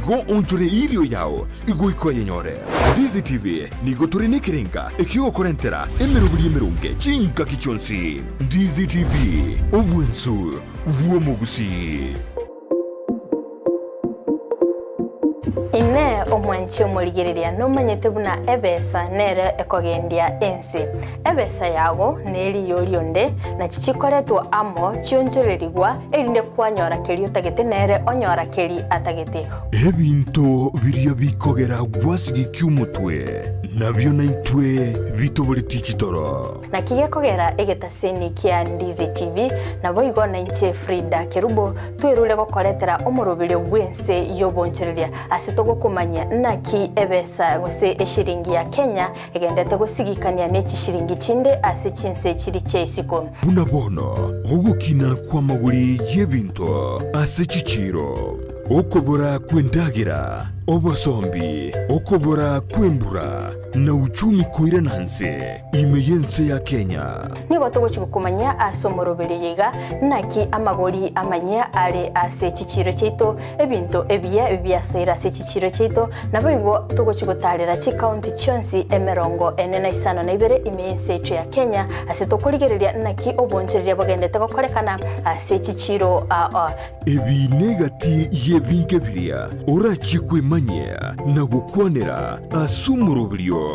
Igo onchore eirio yao goika oyenyore. Ndizi TV nigo tore nekerenga ekiogokorentera emeroberi emeronge chingaki chionsi. Ndizi TV, obwensu bw'omogusii. Inee! Omwanchi omorigereria nomanyete buna ebesa nere ekogendia ense? Ebesa yago neriyo rionde, nachi chikoretwa amo chionchorerigwa, erinde kwanyora keria otagete nere onyora keria atagete. Ebinto biria bikogera gwasigikia omotwe, nabio naintwe bitoboretie chitoro. Naki gekogera egetaseni kia Ndizi TV, naboigo nainche Frida Kerubo, twerure gokoretera omoroberio bw'ense y'obonchoreria ase togokomanyia naki ebesa gose eshiringi ya Kenya egendete gosigikania ne chishiringi chinde ase chinse chiri chia isiko. Buna bono ogokina kw'amagori y'ebinto ase chichiiro, okobora kw'endagera, obosombi, okobora kw'embura, na uchumi koirana nse ime y'ense ya Kenya. Nigo togochia gokomanyia ase omoroberio oyo iga, naki amagori amanyia are ase chichiiro chiaito, ebinto ebiya biasoire ase chichiiro chiaito, naboigo togochia gotaarera chikaunti chionsi emerongo ene na isano na ibere ime y'ense yaito ya Kenya, ase tokorigereria naki obonchoreria bogendete gokorekana ase chichiiro aa. Ebi negati y'ebinto biria orachie kwemanyia na gokwanera ase omoroberio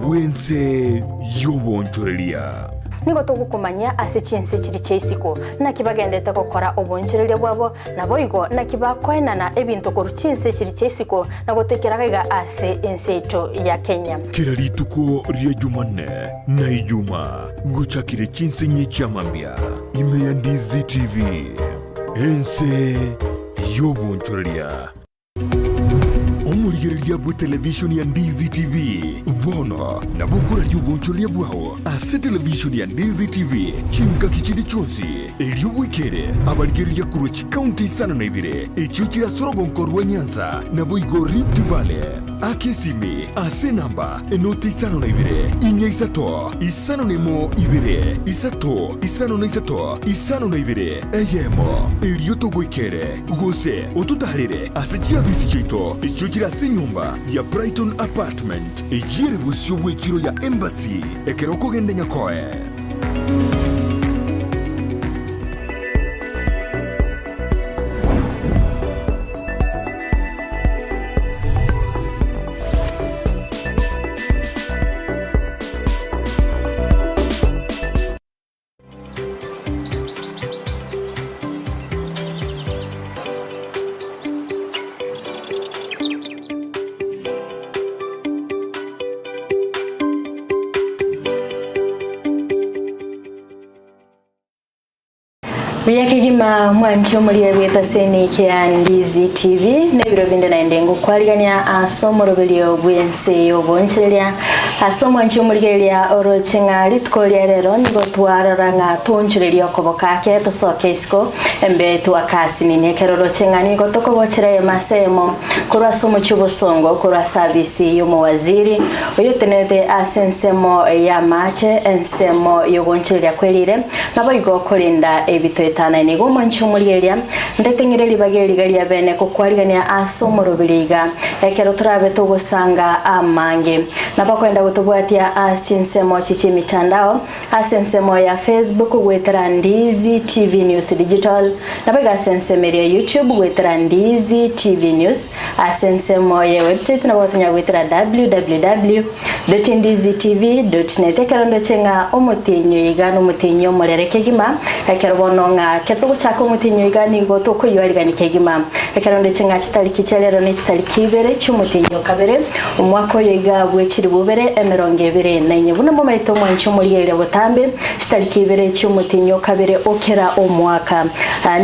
bw'ense y'obonchoreria. Nigo togokomanyia ase chinse chiria chia isiko, naki bagendete gokora obonchoreria bwabo, naboigo naki bakoenana ebinto korwa chinse chiria chia isiko na gotoikera gaiga ase ense yaito ya Kenya. Kera rituko ria Jumanne na Ijuma gochakire chinse inye chia mambia ime ya Ndizi TV, ense y'obonchoreria. Omorigereria bw'etelevishoni ya Ndizi TV bono nabo okoraria obonchoreria bwao ase televishoni ya Ndizi TV chingaki chinde chionsi, erio bwekere abarigereria korwa chikaunti isano na ibere echio chire ase orogonko rwa Nyanza naboigo Rift Valley. Aka esimi ase enamba enoti isano na ibere, inya isato, isano na emo ibere, isato, isano na isato, isano na ibere, eyemo, erio togoikere. Gose ototaarere ase chiabisi chiaito echio chire ase enyomba ya Brighton Apartment, eyio ere bosio bw'echiro ya Embassy ekero okogenda Nyakoe. Buya kegima mwanche omoria bw'etaseni kia Ndizi TV n'ebiro binde naende ngokwarigania ase omoroberio bw'ense y'obonchereria ase omwanche omorigereria oroche ng'a rituko ria rero nigo twarora ng'a twonchoreria okoboka ake tosoke isiko embe twakasinini ekero oroche ng'a nigo tokogochera eyemo ase eyemo korwa ase omochie obosongo korwa ase abisi y'omowaziri oyotenenete ase ensemo y'amache ensemo y'ogonchoreria kwerire Naboigo korenda ebitoetanaine. Igo omwanche omorieria, ndeteng'ire ribaga eriga ria bene kokwarigania ase omorobiri iga, ekero torabe togosanga amange. Nabakwenda gotobwatia ase chinsemo chi chi'emitandao, ase ensemo ya Facebook goetera Ndizi TV News Digital, naboigo ase ensemo eria YouTube goetera Ndizi TV News, ase ensemo ye website nabo gotonyara goetera www. Dotindizitv.net Ekero ndoche ng'a omotienyi oyo iga nomotienyi omorere kegima, ekero bono ng'a ekero togochaka omotienyi oyo iga nigo tokoywarigania kegima. Ekero ndoche ng'a chitariki chia rero ne chitariki ibere chi'omotienyi o kabere, omwaka oyo iga bwe chilifu ibere emerongo ebere na inye. Buna momaete omwanchi omorigereria botambe, chitariki ibere chi'omotienyi o kabere o kera omwaka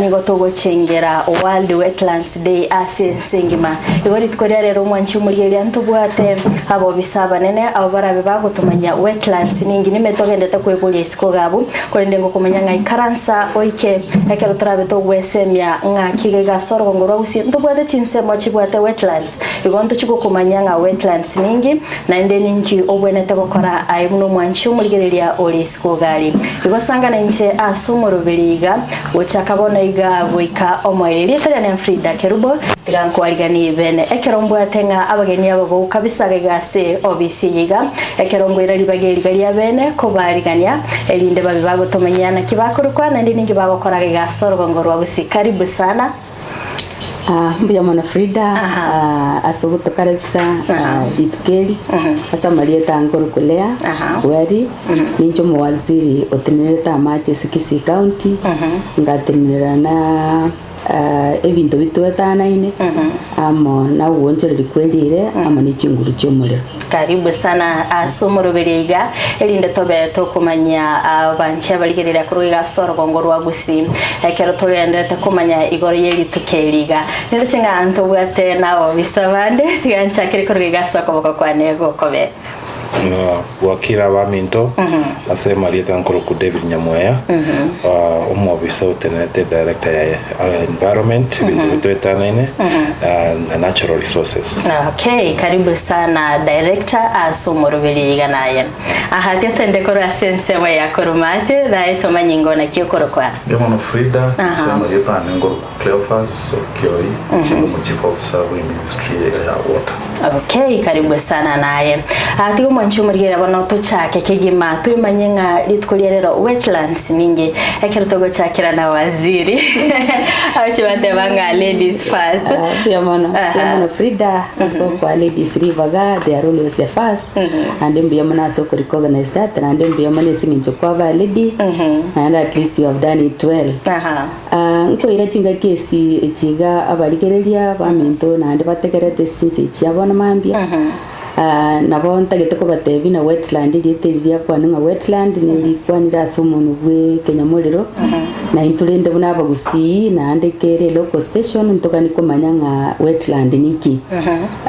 nigo togochengera World Wetlands Day ase ense engima. Igo rituko ria rero omwanchi omorigereria ntobwate abobisa abanene abo barabe bagotomanya wetlands ninki nime togendete kweboria isiko gabu korende ngokomanya ng'a ikaransa oike ekero torabe togwesemia ng'aki iga iga ase orogongo rwa Gusii ntobwate chinsemo chibwate wetlands igo ntochi gokomanya ng'a wetlands ninki naende ninki. obwenerete gokora aye buna omwanchi omorigereria ore isiko gari. Igo sangana inche ase omoroberi iga gochaka bono iga goika omoerio. Erieta riane Frida Kerubo, tiga nkwariganie bene ekero mbwate ng'a abageni aba bouka bisaga iga ase obisi eye iga, ekero nkoira ribaga eriga ria bene kobarigania, erinde babe bagotomanyia naki bakorokwa naende ninki bagokora iga ase orogongo rwa Gusii. Karibu sana. Ah, mbuya mono Frida Aha. ah, ase ogotokaribisa Aha. ah, rituko eri ase amarieta nkorokwa Leah Aha. Bweri ninche omowaziri otenenerete amache ase Kisii County ngatenerera na ah, ebinto bitwetanaine amo na ogoonchoreria kwe riire amo ne chinguru chi'omorero. Karibu sana ase omoroberio iga, erinde tobe tokomanya abanche abarigereria korwa iga ase orogongo rwa Gusii, ekero togenderete komanya igoro ye rituko eri iga. Nindoche ng'a ntobwate nabobisa bande, tiga nchakere korwa iga ase okoboko kwane gokobe. Bwakire abaminto, ase amarieta nkorokwa David Nyamweya, omwobisa otenenerete director ya environment, ebinto bitwetanaine, na natural resources. Okay, karibu sana director ase omoroberi iga naye. Aha tiatende korwa ase ensemo ya Korumache, naye tomanye ingo naki okorokwa. Mbuya mono Frida, Aha. ase amarieta ane nkorokwa Cleophas Okioi, inche omo chief officer bwe ministry ya water. Okay, karibu sana naye. Ah, tiga omwanchi omorigera bono tochake kegima twemanye ng'a rituko ria rero wetlands ninge ekero togochakera na waziri abachi bateba ng'a ladies first. Ah, mbuya mono mbuya Aha. mono Frida ase okwa ladies ribaga they are always the first naende mbuya mono ase oko recognize that naende mbuya mono ase eng'encho kwaba lady naende at least you have done it well. Aha. Aa, nkoira chingaki esi echi iga abarigereria baminto naende bategerete chinsa echi chia bono mambia. Aa, nabo ntagete kobatebia na wetland erieta eri riakwanwa ng'a wetland nerikwanire ase omonwe bwe ekenyamorero, na intwe rende buna abagusii naende kere local station ntogani komanya ng'a wetland niki.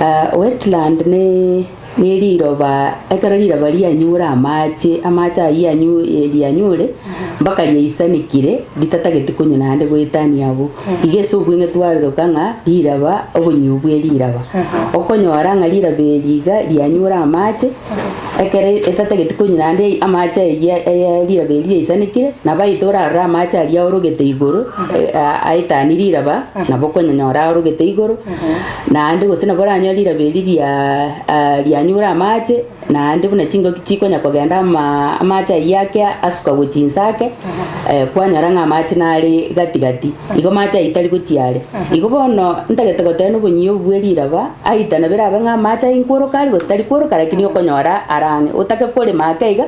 Aa, wetland ne Neriroba, ekero riroba rianyure amache, amache ayio anyu rianyure, mpaka riaisanekire, ritatageti konywa naende goetania abwo. Iga ase obweng'e twaroka ng'a riraba, obonyio bwe riraba. Okonyora ng'a riraba eri iga rianyure amache, ekero etatageti konywa naende amache ayio eye riraba eri riaisanekire, nabo aye torarore amache aria aorogete igoro, aetanie riraba, nabo okonyanyora aorogete igoro. Naende gose nabo oranyore riraba eri ria rianyure amache, naende buna chingoki chikonya kogenda ama amache ayio ake asuka gochia inse ake, kwanyora ng'a amache nare gati gati, igo mache ayio tari gochia are. Igo bono ntagete goteba na obonyiu obo bwe riraba, aita nabo erabe ng'a amache ayio nkworoka are gose tari kworoka lakini okonyora are ang'e. Otake korema ake iga,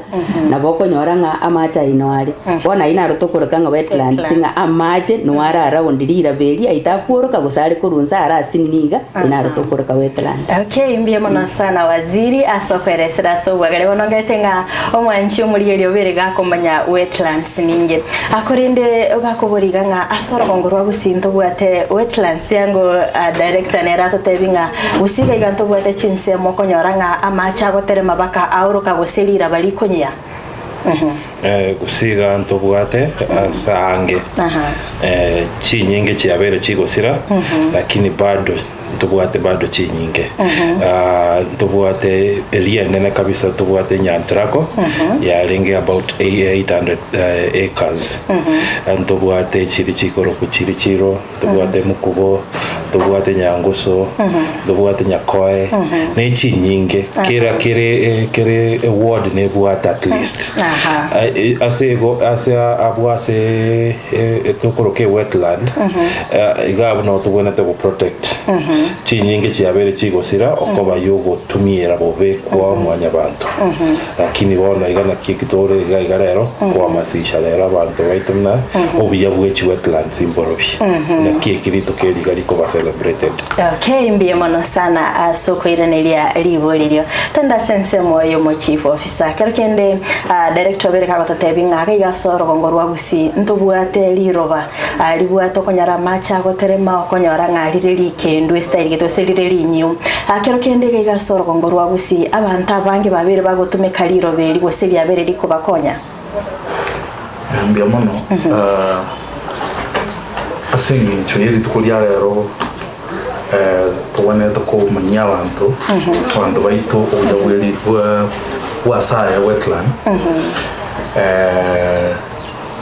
nabo okonyora ng'a amache ayio no are. Bono ayio naro tokoroka ng'a wetlands ng'a amache no are around riraba eri aye takworoka gose are korwa inse are asinini iga, ayio naro tokoroka wetland. Okay, mbuya mono sana waziri ase okoeresera ase obwagare bono ngaete ng'a omwanchi omorigereria obere gakomanya wetlands ninge. Ah, korende gakobora iga ng'a ase orogongo rwa Gusii ntobwate wetlands tiango ah, director nere atotebi ng'a Gusii iga iga ntobwate chinsemo okonyora ng'a amache agoterema baka aoroka gose riraba rikonyia. Gose iga ntobwate ase aange chinyinge chiabeire chigosira, lakini bado ntobwate bado chinyinge. Ntobwate eria enene kabisa ntobwate Nyantrako yarenge about 800 acres. Ntobwate chiri chikoroku chiri chiro. Ntobwate Mukubo, ntobwate Nyangusu, ntobwate Nyakoe, ne chinyinge kera kere kere eward nebwate at least. Aha. Ase igo ase abwo ase tokoroka ewetland, iga abwo nabo tobwenerete go protect. Chinyinge chiabeire chigosira okoba yogotumiera bobe kwa mwanyabanto. Lakini bono iga naki eki tore iga iga rero, kohamasisha rero abanto baito buna obuya bwe chiwetlands mborobi. Naki eki rituko eri iga rikoba celebrated. Okay, mbuya mono sana ase okoiraneria ribori erio. Togende ase ensemo y'omo chief officer. Kero kende ah, director obere kagototebia ng'a iga iga ase orogongo rwa Gusii ntobwate riroba ah, ribwate okonyora amache agoterema okonyora ng'a rire rikendu estyle gete gose rire rinyio. Ah, kero kende iga iga ase orogongo rwa Gusii abanto abange babeire bagotumeka riroba eri gose riabeire rikobakonya. Mbuya mono ase eng'encho ye rituko ria rero togwenerete komanya. komanyia abanto, abanto baito obuya bweri bwa bwa ase aya wetland,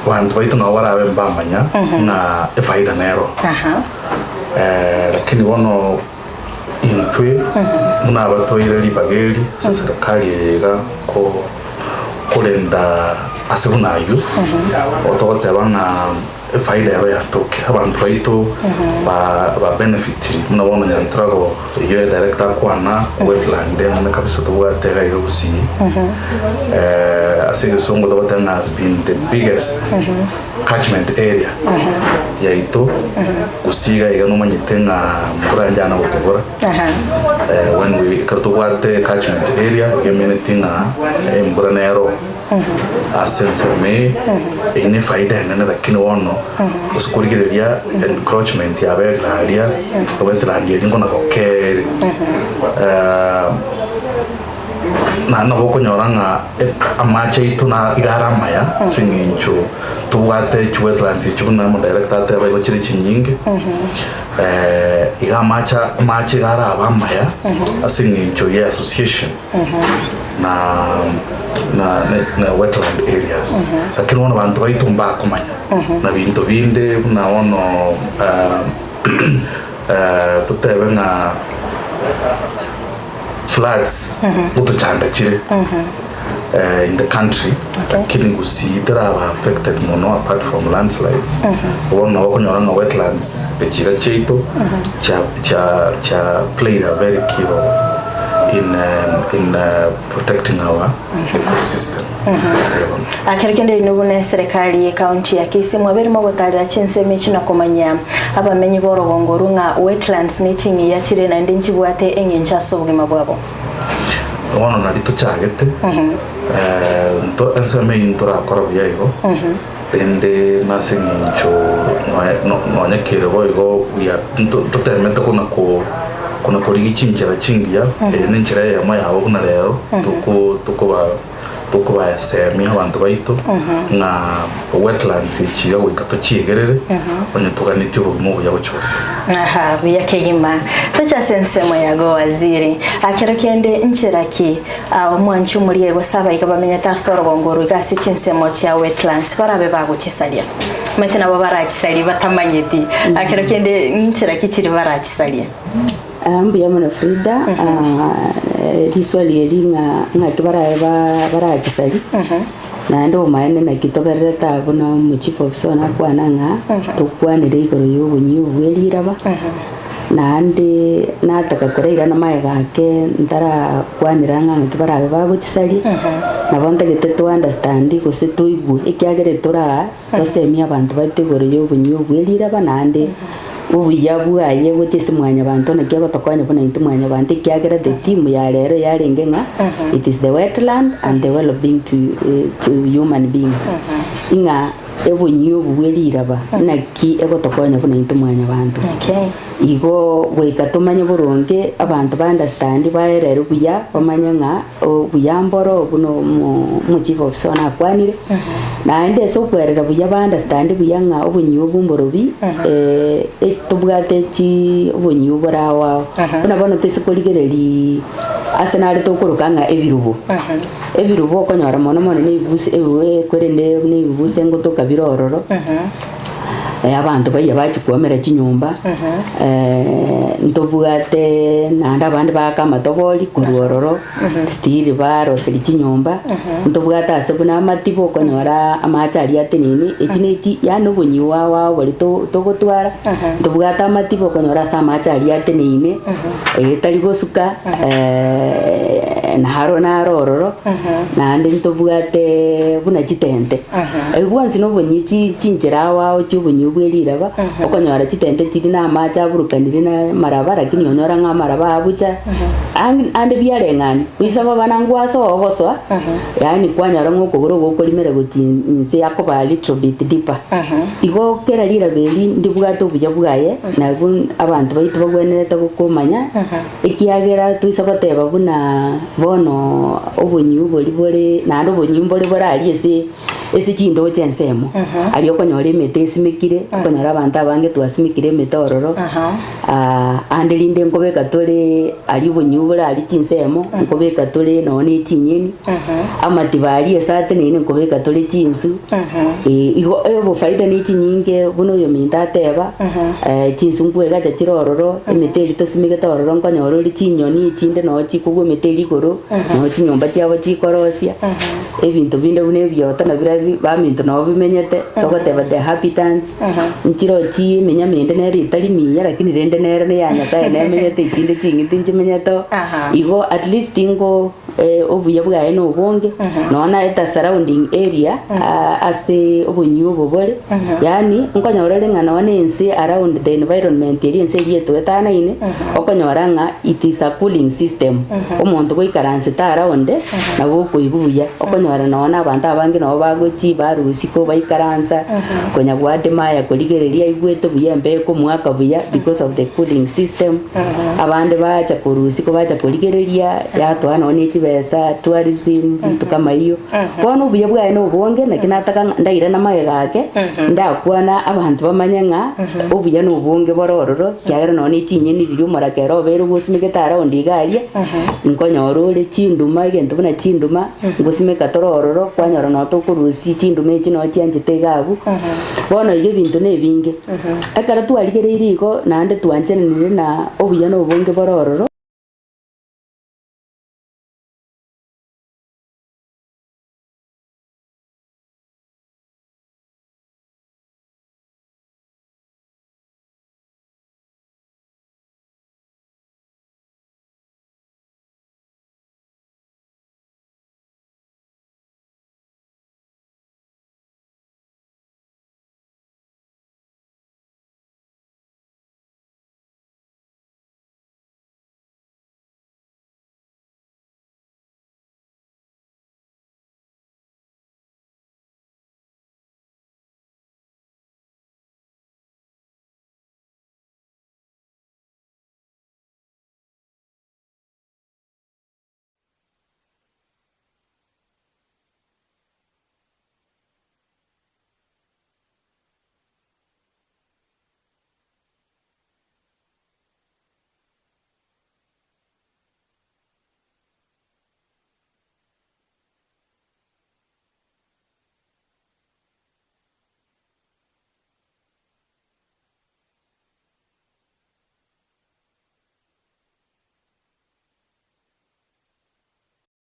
abanto baito nabo barabe mbamanya ng'a efaida nero. Lakini bono intwe buna abatoire ribaga eri ase eserikari eye iga ko korenda ase buna aywo, togoteba ng'a Efaida ero yatoke, abanto baito ba ba benefitiri buna bono Nyanturago oyio director akwana wetland enene kabisa tobwate iga iga Gusii ase egesongo togoteba ng'a has been the biggest catchment area yaito Gusii iga iga nomanyete ng'a mbura njana gotobora when we ekero tobwate catchment area iga emineti ng'a embura nero. Ase ensemo eye, eyio nefaida enene lakini bono ase korigereria encroachment yaberire aria wetland eria nkona gokeri naende nabo okonyora ng'a amache aito na iga are amaya ase eng'encho tobwate chiwetlands echi buna omodirector ateba igo chire chinyinge iga amache amache iga arabe amaya ase eng'encho ya association. Na na na wetland areas lakini bono abanto baito mbakomanya na binto binde buna bono totebe ng'a floods ngotochanda chire in the country lakini gusii teraba affected mono apart from landslides bono nabo okonyora ng'a wetlands echiira chiaito chia chia chia played a very key role. in in protecting our ecosystem. Akero kende inwe buna eserekari ye county ya Kisii mwabeire mogotarera chinsemo echi na komanyia abamenyi b'orogongo orwo ng'a wetlands ne ching'iya chire naende nchibwate eng'encho ase obogima bwabo. Bono nari tochagete nto ensemo eyio ntorakora buya igo rende nase eng'encho nonya kere boigo buya ntotemete kona ko kona korigia chinchera chingiya, eye nenchera eyemo yabo buna rero toko tokoba tokobasemia abanto baito ng'a wetlands echi iga goika tochiegerere onye toganetie obogima obuya gochia gose. Aha, buya kegima. Toche ase ensemo yago waziri. Akero kende nchera ki omwanchi omoria gose abaiga bamenyete ase orogongo oro iga ase chinsemo chia wetlands barabe bagochisaria? Omanyete nabo barachisarie batamanyeti. Akero kende nchera ki chiri barachisarie? Mbuya mono Frida, riswali eri ng'a ng'aki barabe barachisarie, naende obomaene naki tobererete aa buna omochief officer one akwana ng'a tokwanere igoro ya obonyia obo bwe riraba, naende nataka korairana magega ake ntarakwanera ng'a ng'aki barabe bagochisaria, nabo ntagete to understand gose toigwe ekiagera toraa Tosemie abanto baito igoro y'obonyia obwo bw'eriraba, naende obuya bwaye gochia ase mwanyabanto naki agotokonya buna intwe mwanyabanto, ekiagera the theme ya rero yarenge ng'a it is the wetland and the well being to, to human beings. Ing'a obonyia obo bw'eriraba naki egotokonya buna intwe mwanyabanto. Okay. Igo goika tomanye boronge abanto ba understand baererwe buya bamanye ng'a obuya mboro buna omo omochief officer one akwanire, naende ase okwerera buya ba understand buya ng'a obonyio obo mborobi tobwate chi obonyio bore ao ao. Buna bono toise korigereria ase nare tokoroka ng'a ebirubo, ebirubo okonyora mono mono na ebibusi ebibu korende buna ebibusi ngotoka bire ororo. Abanto baiya bachia kwomera chinyomba, ntobwate naende abande baaka amatobori korwa ororo, still baroseria chinyomba, ntobwate ase buna amatibo okonyora amache aria atenene, echi na echi yaani obonyio bwao ao boria to- togotwara, ntobwate amatibo okonyora ase amache aria ateneine, tari gosuka naro naro ororo, naende ntobwate buna chitente. Ebio bwonsi nobonyio chi chinchera ao ao chi'obonyio bwe riraba, okonyora chitente chiri na amache aburukanire na amaraba lakini onyora ng'a amaraba abucha, ang ande biareng'ani, goisa koba na ngwasoa ogosoa, yaani kwanyora ng'a okogoro gokorimera gochia inse akoba a little bit deeper. Igo kera riraba eri ndibwate obuya bwaye, nabwo abanto baito bagwenerete gokomanya, Ekiagera toisa goteba buna bono obonyio boria bore, naende obonyio mbore borarie ase Ase chindoche ensemo, aria okonyora emete esimekire, okonyora abanto abange twasimekire emete ororo, ande rinde nkobeka tore aria obonyio bore aria chinsemo, nkobeka tore nonye na echinyeni, amatiba aria ase ateneine nkobeka tore chinsu, igo obofaida ne chinyinge buna oyominto ateba, chinsu nkwegacha chire ororo, emete eria tosimegete ororo nkonyora ore chinyoni echinde noo chikogwa emete eria igoro, noo chinyomba chiabo chikorosia. Ebinto binde buna ebioto na biria baminto nabo bimenyete, togoteba the habitants, nchirochie eminyama ende nere etari miya lakini rende nere ne ya Nyasaye nemenyete echinde ching'iti nchimenyete oo. Igo at least ngo obuya bwaye na obonge, nonya na eta surrounding area ase obonyio obo bore, yaani nkonyora ore ng'a nonya na ense around the environment eria ense eria etoetanaine, okonyora ng'a it is a cooling system, omonto goikaransete around. Nabo okoigwa buya, okonyora nonya na abanto abange nabo bagochia barusia baikaransa, konya gwadimaya korigereria aigwete buya embe ekomoaka buya because of the cooling system. Abande bacha korusia kobacha korigereria, yatoa nonya ne chibesa, tourism, binto kama iyio. Bono obuya bwaye na obonge naki nataka ng'a ndairane magega ake, ndakwana abanto bamanye ng'a obuya na obonge bore ororo, ekiagera nonya ne chinyeni riria omorakera obeire ogosimegete around iga aria. Nkonyora ore chinduma, egento buna chinduma, ngosimeka tore ororo, kwanyora noo tokorusia chinduma echi noo chianchete iga abwo. Bono iga ebinto na ebinge. Ekero twarigereirie igo naende twanchananire na obuya na obonge bore ororo.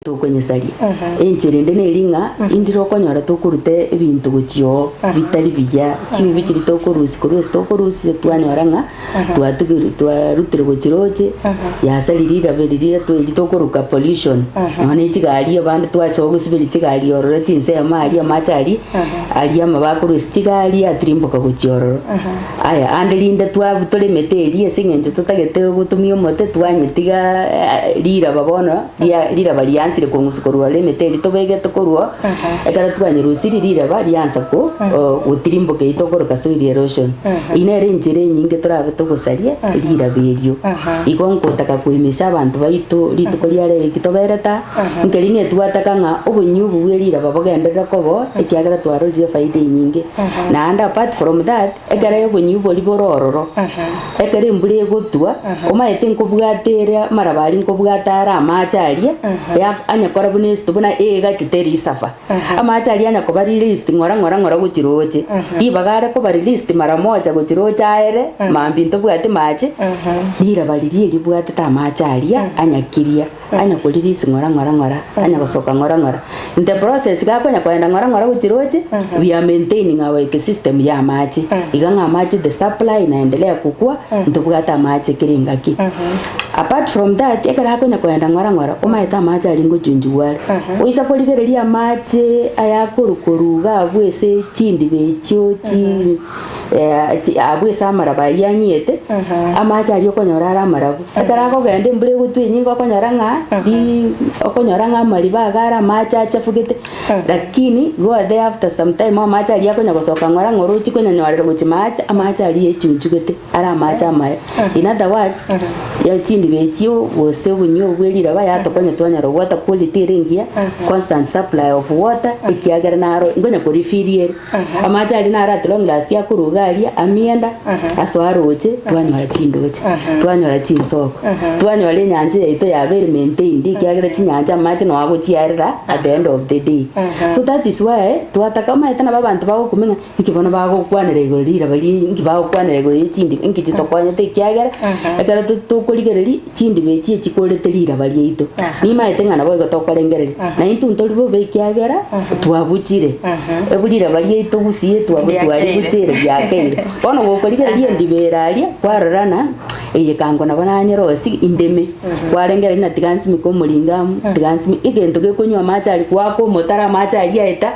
Tokonyesaria. Enchera ende neri ng'a indire okonyora tokoruta ebinto gochia oo bitari buya, chiubi chiria tokorusia korwa ase tokorusia twanyora ng'a twatigerwe twarutire gochia roche, yasarire riraba riria eri tokoroka pollution, nonya na echigari abande twasoa gosiberia chigari ororo chinsemo aria amache aria, aria amabe akorwa ase chigari atirimboka gochia ororo. Aya, ande rinde twabutora emete eria ase eng'encho totagete gotumia omote, twanyetiga riraba bono, ria riraba riansire kong'usu korwa ore emete eria tobegete korwa oo, ekero twanyerusirie riraba riansa ko gotirimboka eyio tokoroka soil erosion. Eyio nere enchera enyinge torabe togosaria riraba erio. Igo nkotaka koimisha abanto baito rituko ria rero eki toberete aa, nkeri ng'a etwataka ng'a obonyia obo bwe riraba bogenderere koba oo, ekiagera twarorire efaida enyinge. Naende apart from that, ekero obonyia boria bore ororo, ekero embura egotwa, omanyete nkobwate ere amaraba aria nkobwate are amache aria, ya anya kora buna esito buna egachete risafa. Amache aria anya koba released ng'ora ng'ora ng'ora gochia roche, ribaga are koba released mara moja gochia roche aere, mambia ntobwati mache, riraba riria eribwatete amache aria, anyakiria. Anya koririsi ng'ora ng'ora ng'ora, anya gosoka ng'ora ng'ora. In the process gakonya koenda ng'ora ng'ora gochia roche, we are maintaining our ecosystem ya amache. Iga ng'a amache the supply inaendelea kukua, ntobwate amache kera engaki. Apart from that, ekero akonya koenda ng'ora ng'ora, omanyete amache aria ngochunchigwa are. Oisa korigereria amache aya akorwa korwa iga abwo ase chindiba echio chi. Abwo ase amaraba ayio anyiete, amache aria okonyora are amarabu. Ekero akogenda embura egotwa enyinge okonyora ng'a ri okonyora ng'a amariba iga are amache achafugete, lakini go there after some time amache aria akonya gosoka ng'ora ng'ora ochie konyanyorera gochia maache, amache aria echunchugete are amache amaya. In other words, ya chindiba echio gose obonywa obwo bwe riraba yatokonya twanyora water quality ere engiya, constant supply of water, ekiagera naro nkonya korefill ere. Amache aria naro atilongire ase akorwa iga aria amienda, asoa aroche, twanyora chindoche, twanyora chinsoko, twanyora enyancha yaito yabeire maintained ekiagera chinyancha amache noo agochiarera at the end of the day. So that is why twataka omanyete nabo abanto bagokumia ng'a inki bono bagokwanera igoro riraba rie inki bagokwanera igoro ye chindiba inki chitokonyete ekiagera ekero to tokorigereria chindiba echi echikorete riraba riaito. Nimaete ng'a naboigo tokorengereria, na intwe ntori bobe ekiagera twabuchire, ebu riraba riaito gusii twabo twaribuchire riakeire. Bono gokorigereria endiba ere aria, kwarora ng'a eye kango nabo nanyerosie indeme, kwarengereria ng'a tiga nsimeke omoringa amo, tiga nsimeke, egento gekonywa amache aria, kwaka omotaro amache aria aeta,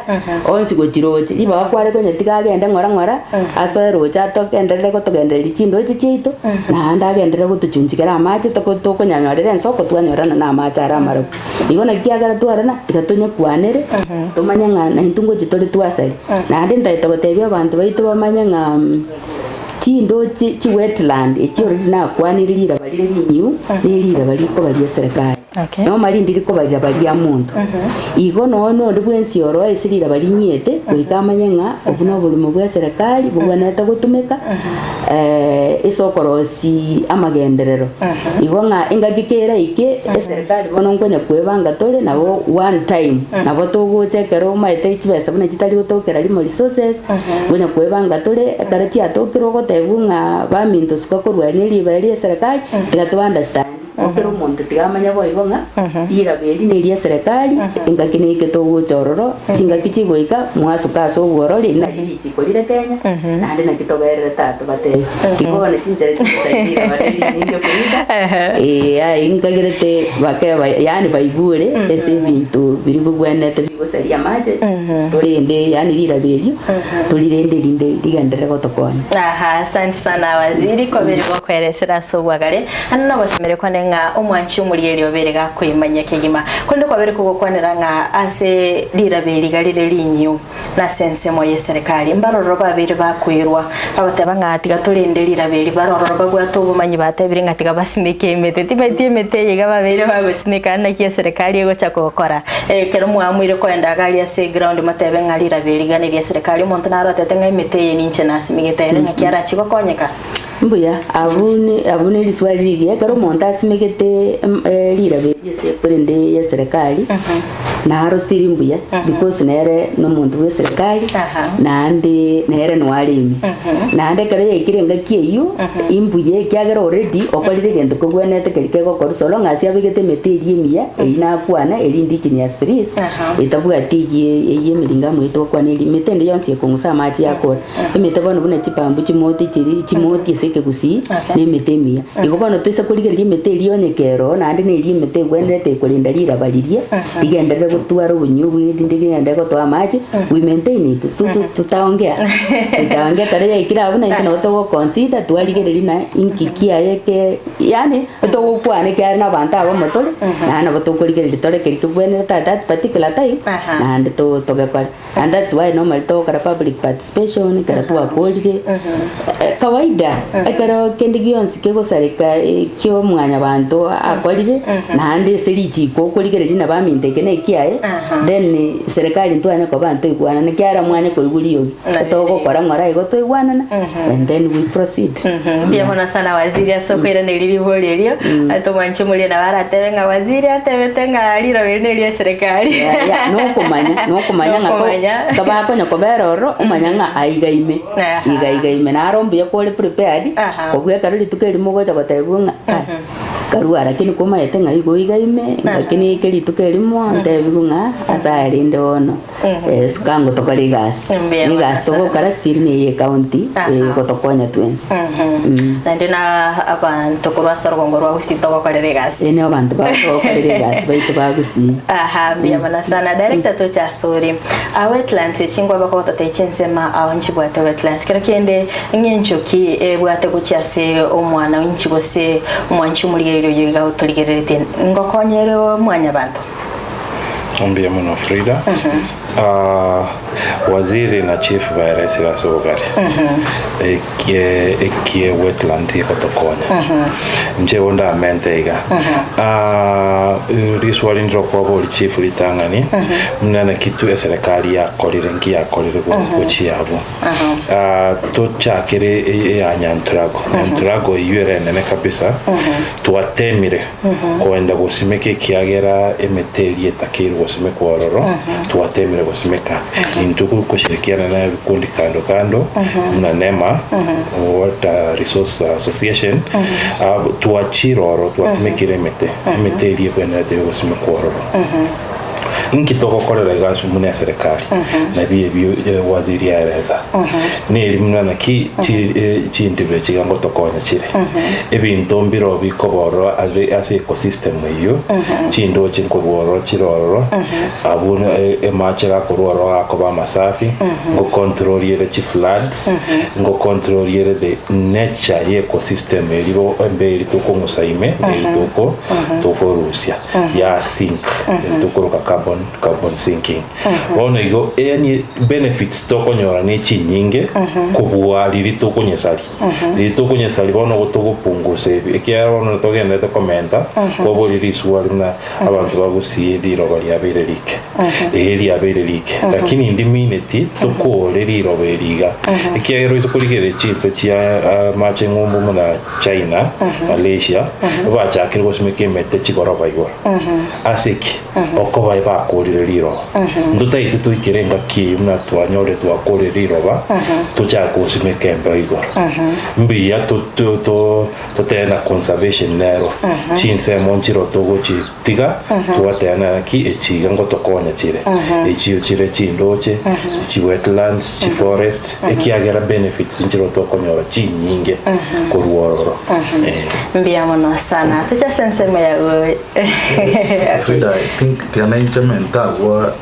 onsi gochia roche. Ribaga kware konya tiga agende ng'ora ng'ora, asoe roche atogenderere gotogendereria chindoche chiaito, naende agenderere gotochunchigera amache toko tokonyanyorera ensoko twanyorana na amache are amarabu. Igo naki kiagera twarana, tiga tonyekwanere, tomanye ng'a naintwe ngochia tore twasari. Naende ntagete gotebia abanto baito bamanye ng'a chindoche chi wetland echi already nakwanire riraba rire rinyiu, ne riraba rikoba ria eserekari. Okay. Noma rindi rikoba riraba ria monto. Igo nonya na onde bwensi oro ase riraba rinyiete, goika amanye ng'a obwo na oborimo bwa eserekari bobwenerete gotumeka ase okorosia amagenderero. Igo ng'a engaki keraike, eserekari bono nkonya kwebanga tore nabo one time, nabo togocha ekero omanyete chibesa buna chitari gotokera rimo resources, nkonya kwebanga tore ekero chiatokire ogotebiwa ng'a baminto suka korwa eri na ribaga ria eserekari, tiga to understand. Kera omonto tiga amanye boigo ng'a riraba eri neri'eserekari, engaki neike togocha ororo, chingaki chigoika mwasuka ase obworori, eri nario richiko rire Kenya, naende naki tobererete aa tobatebie. Igo bono chinchera chigosaria riraba rire rinyinge Frida, eh aye nkagerete bakeba yaani baigure ase ebinto biria bibwenerete bigosaria amache, torende yaani riraba erio, torirende erinde rigenderere gotokonya. Aha, asante sana waziri kwabere gokoeresera ase obwagare. Naende nogosemeria kwane ng'a omwanchi omorigereria obeire gakoimanyia kegima, korende kwabeire kogokwanera ng'a ase riraba eri iga rire rinyio, na ase ensemo y'eserekari mbarororo babeire bakoirwa, bagoteba ng'a tiga torende riraba eri, barororo babwate obomanyi batebire ng'a tiga basimeke emete. Timanyeti emete eye iga babeire bagosimeka naki eserekari egocha gokora. Ekero mwaamwire koenda iga aria ase eground motebe ng'a riraba eri iga neri'eserekari, omonto naro otebete ng'a emete eye ninche nasimegete ere ng'aki arachie gokonyeka? Mbuya, abwo ne abwo ne riswali rigiya, ekero omonto asimegete em riraba erio ase korende y'eserekari, naro siri mbuya, because nere na omonto bwa eserekari, Aha. naende nere noe areme. Naende ekero yaikire engaki eywo, imbuya ekiagera already okorire egento kobwenerete keria kegokorwa so long as abegete emete eria emiya, eywo nakwana eri indigenous trees, Aha. etabwati eywo eywo emiringo amo etokwana eri, emete ende yonsi ekong'usa amache yakora. Emete bono buna chibambu chimoti chiri chimoti ase ekegusii Okay. na emete emiya. Igo bono toise korigereria emete eria onye kero naende na eria emete egwenerete ekorenda riraba riria rigenderere gotwara obonyio obuya erinde rigenderere gotoa amache we maintain it so to tutaongea tutaongea ekero yaikire abwo naintwe nabo togo consider twarigereria na inki kiaye ke yaani togokwana ekiagera na abanto abamo tore naende nabo tokorigereria tore keria kebwenerete at that particular time Aha. naende to togekore. And that's why normally togokora public participation ekero twakorire eh, kawaida ekero kende gionsi kegosareka eh, kio mwanyabanto akorire naende ase richiko okorigereria nabo aminto eke na ekiaye Aha. then eh, serikali ntwanye koba ntoigwanana ekiagera mwanye koigwa riogi togokora ng'ora igo toigwanana and then we proceed Mbuya mono sana waziri ase okoiraneria ribori erio ase omwanchi omoria nabo aratebe ng'a waziri atebete ng'a riroba eri neria eserekari Yeah, yeah, nokomanya nokomanya ng'a ko- Nokomanya. kabakonya kobera ororo omanya ng'a aiga ime Aha. iga iga ime naro mbuya kore prepared Aha. kobua ekero rituko erimo ogocha gotebiwa ng'a kai. Nkarua lakini komaete ng'a igo iga ime, lakini eke rituko erimo ntebiwe ng'a ase aya rende bono suka ango tokore egasi. Mbuya mono Egasi sana. togokora still neye ecounty Aha. egotokonya twensi. Naende na abanto korwa ase orogongo rwa Gusii togokorera egasi. Ee nigo abanto togokorera egasi baito ba Gusii. Aha, mbuya mono sana. Director toche ase ore. Ah, wetlands echi nkoba kogototebia chinsemo ao nchibwate wetlands. Kero kende Ng'encho ki ebwate gochia ase omwana o inchi gose omwanchi omorigereria oyio iga otorigereretie? Ngokonya ere mwanyabanto? Mbuya mono Frida. Ah, waziri na chief baeresire ase obogare ekie ekie wetland egotokonya inche igo ndamente iga Ah, riswali ndire chief ritang'ani muna naki tu eserekari yakorire nki yakorire gochia abwo Tochakere eya Nyanturago. Nyanturago eyio ere enene kabisa. Twatemire koenda gosimeka ekiagera emete eria etakeirwe gosimekwa ororo, twatemire gosimeka. Intwe gokoshirikiana na ebikundi kando kando buna NEMA, Water Resource Association, twachire ororo twasimekire emete, emete eria ebwenerete gosimekwa ororo. Inki togokorera iga ase buna eserekari? Nabio ebio waziri aeresa. Neri buna naki chindiba echi iga ngotokonya chire. Ebinto mbiro bikoba ororo ase ase ecosystem eyio, chindoche nkorwa ororo chire ororo, abwo amache gakorwa ororo gakoba amasafi, ngocontrol ere chifloods, ngocontrol ere the nature ya ecosystem eria bo embe eria tokong'usa ime, eri toko tokorusia. Ya sink tokoroka carbon carbon sinking bono igo yani benefits tokonyora ne chinyinge kobua riri tokonyesari riri tokonyesari bono igo togopungusa ebi ekiagera bono togenderete komenta kwabori risuwa buna abanto bagusie riroba riabeire rike eeh riabeire rike lakini ndimineti tokore riroba eri iga ekiagera oise korigereria chinse chia amache ng'umbu buna China, Malaysia, bachakire gosimeka emete chigoroba igoro. Ase ki? Okoba bakorire riroba. Ntotaete toikere engaki eyio buna twanyorire twakorire riroba, tochake gosimeka embeo igoro. Mbuya to- to- to- totebe na conservation nero, chinsemo nchiro togochitiga, twateba naki echi iga ngotokonya chire. Echio chire chindoche, chi wetlands, chi forest, ekiagera benefits nchiro tokonyora chinyinge korwa ororo. Eh. Mbuya mono sana. Toche ase ensemo ya Frida, I think tiga inche mente agwo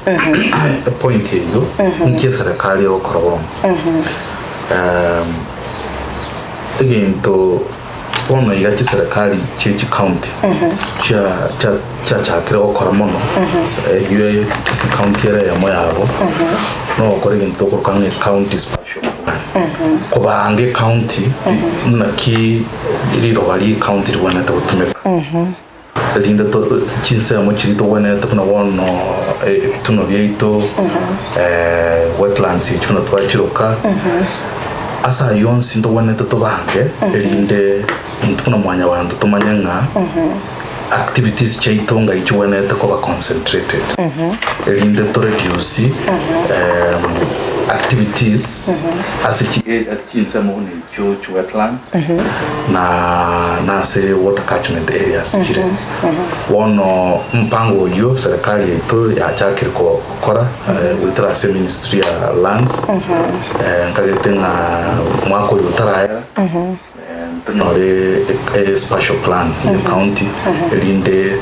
epoint eyio, nki eserekari egokora bono. Egento bono iga chiserekari chie chicounty chia chia chiachakire gokora mono, eyio ase ecounty ere eyemo yabo, nogokora egento tokoroka ng'a ecounty spatial plan. Kobanga ecounty naki riroba ria ecounty ribwenerete gotumeka. Erinde to chinsemo chiria togwenerete buna bono ebituno biaito, wetlands echi buna twachiroka, ase ayio onsi ntogwenerete tobange erinde intwe buna mwanyabanto tomanye ng'a activities chiaito ngai chigwenerete koba concentrated, erinde to reduce activities ase chinsemo buna echio chi wetlands. Na nase water catchment areas chire. Bono omopango oyio serikali yaito yachakire gokora goetera ase ministry ya lands, nkagete ng'a omwaka oyo otarayera ntonyore e spatial plan ya county erinde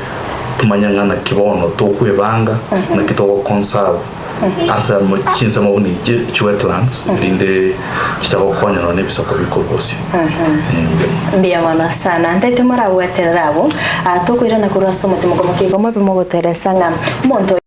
tomanye ng'a naki bono tokwebanga, naki togo conserve. Ase amo chinsemo buna echi chiwetlands, erinde chitagokonya nonya nebisaku bikorwa bosio. Mbuya mono sana. Ntaete morabwaterere abwo, ah, tokoirana korwa ase omotima okomokia igo mobe mogotoeresa ng'a omonto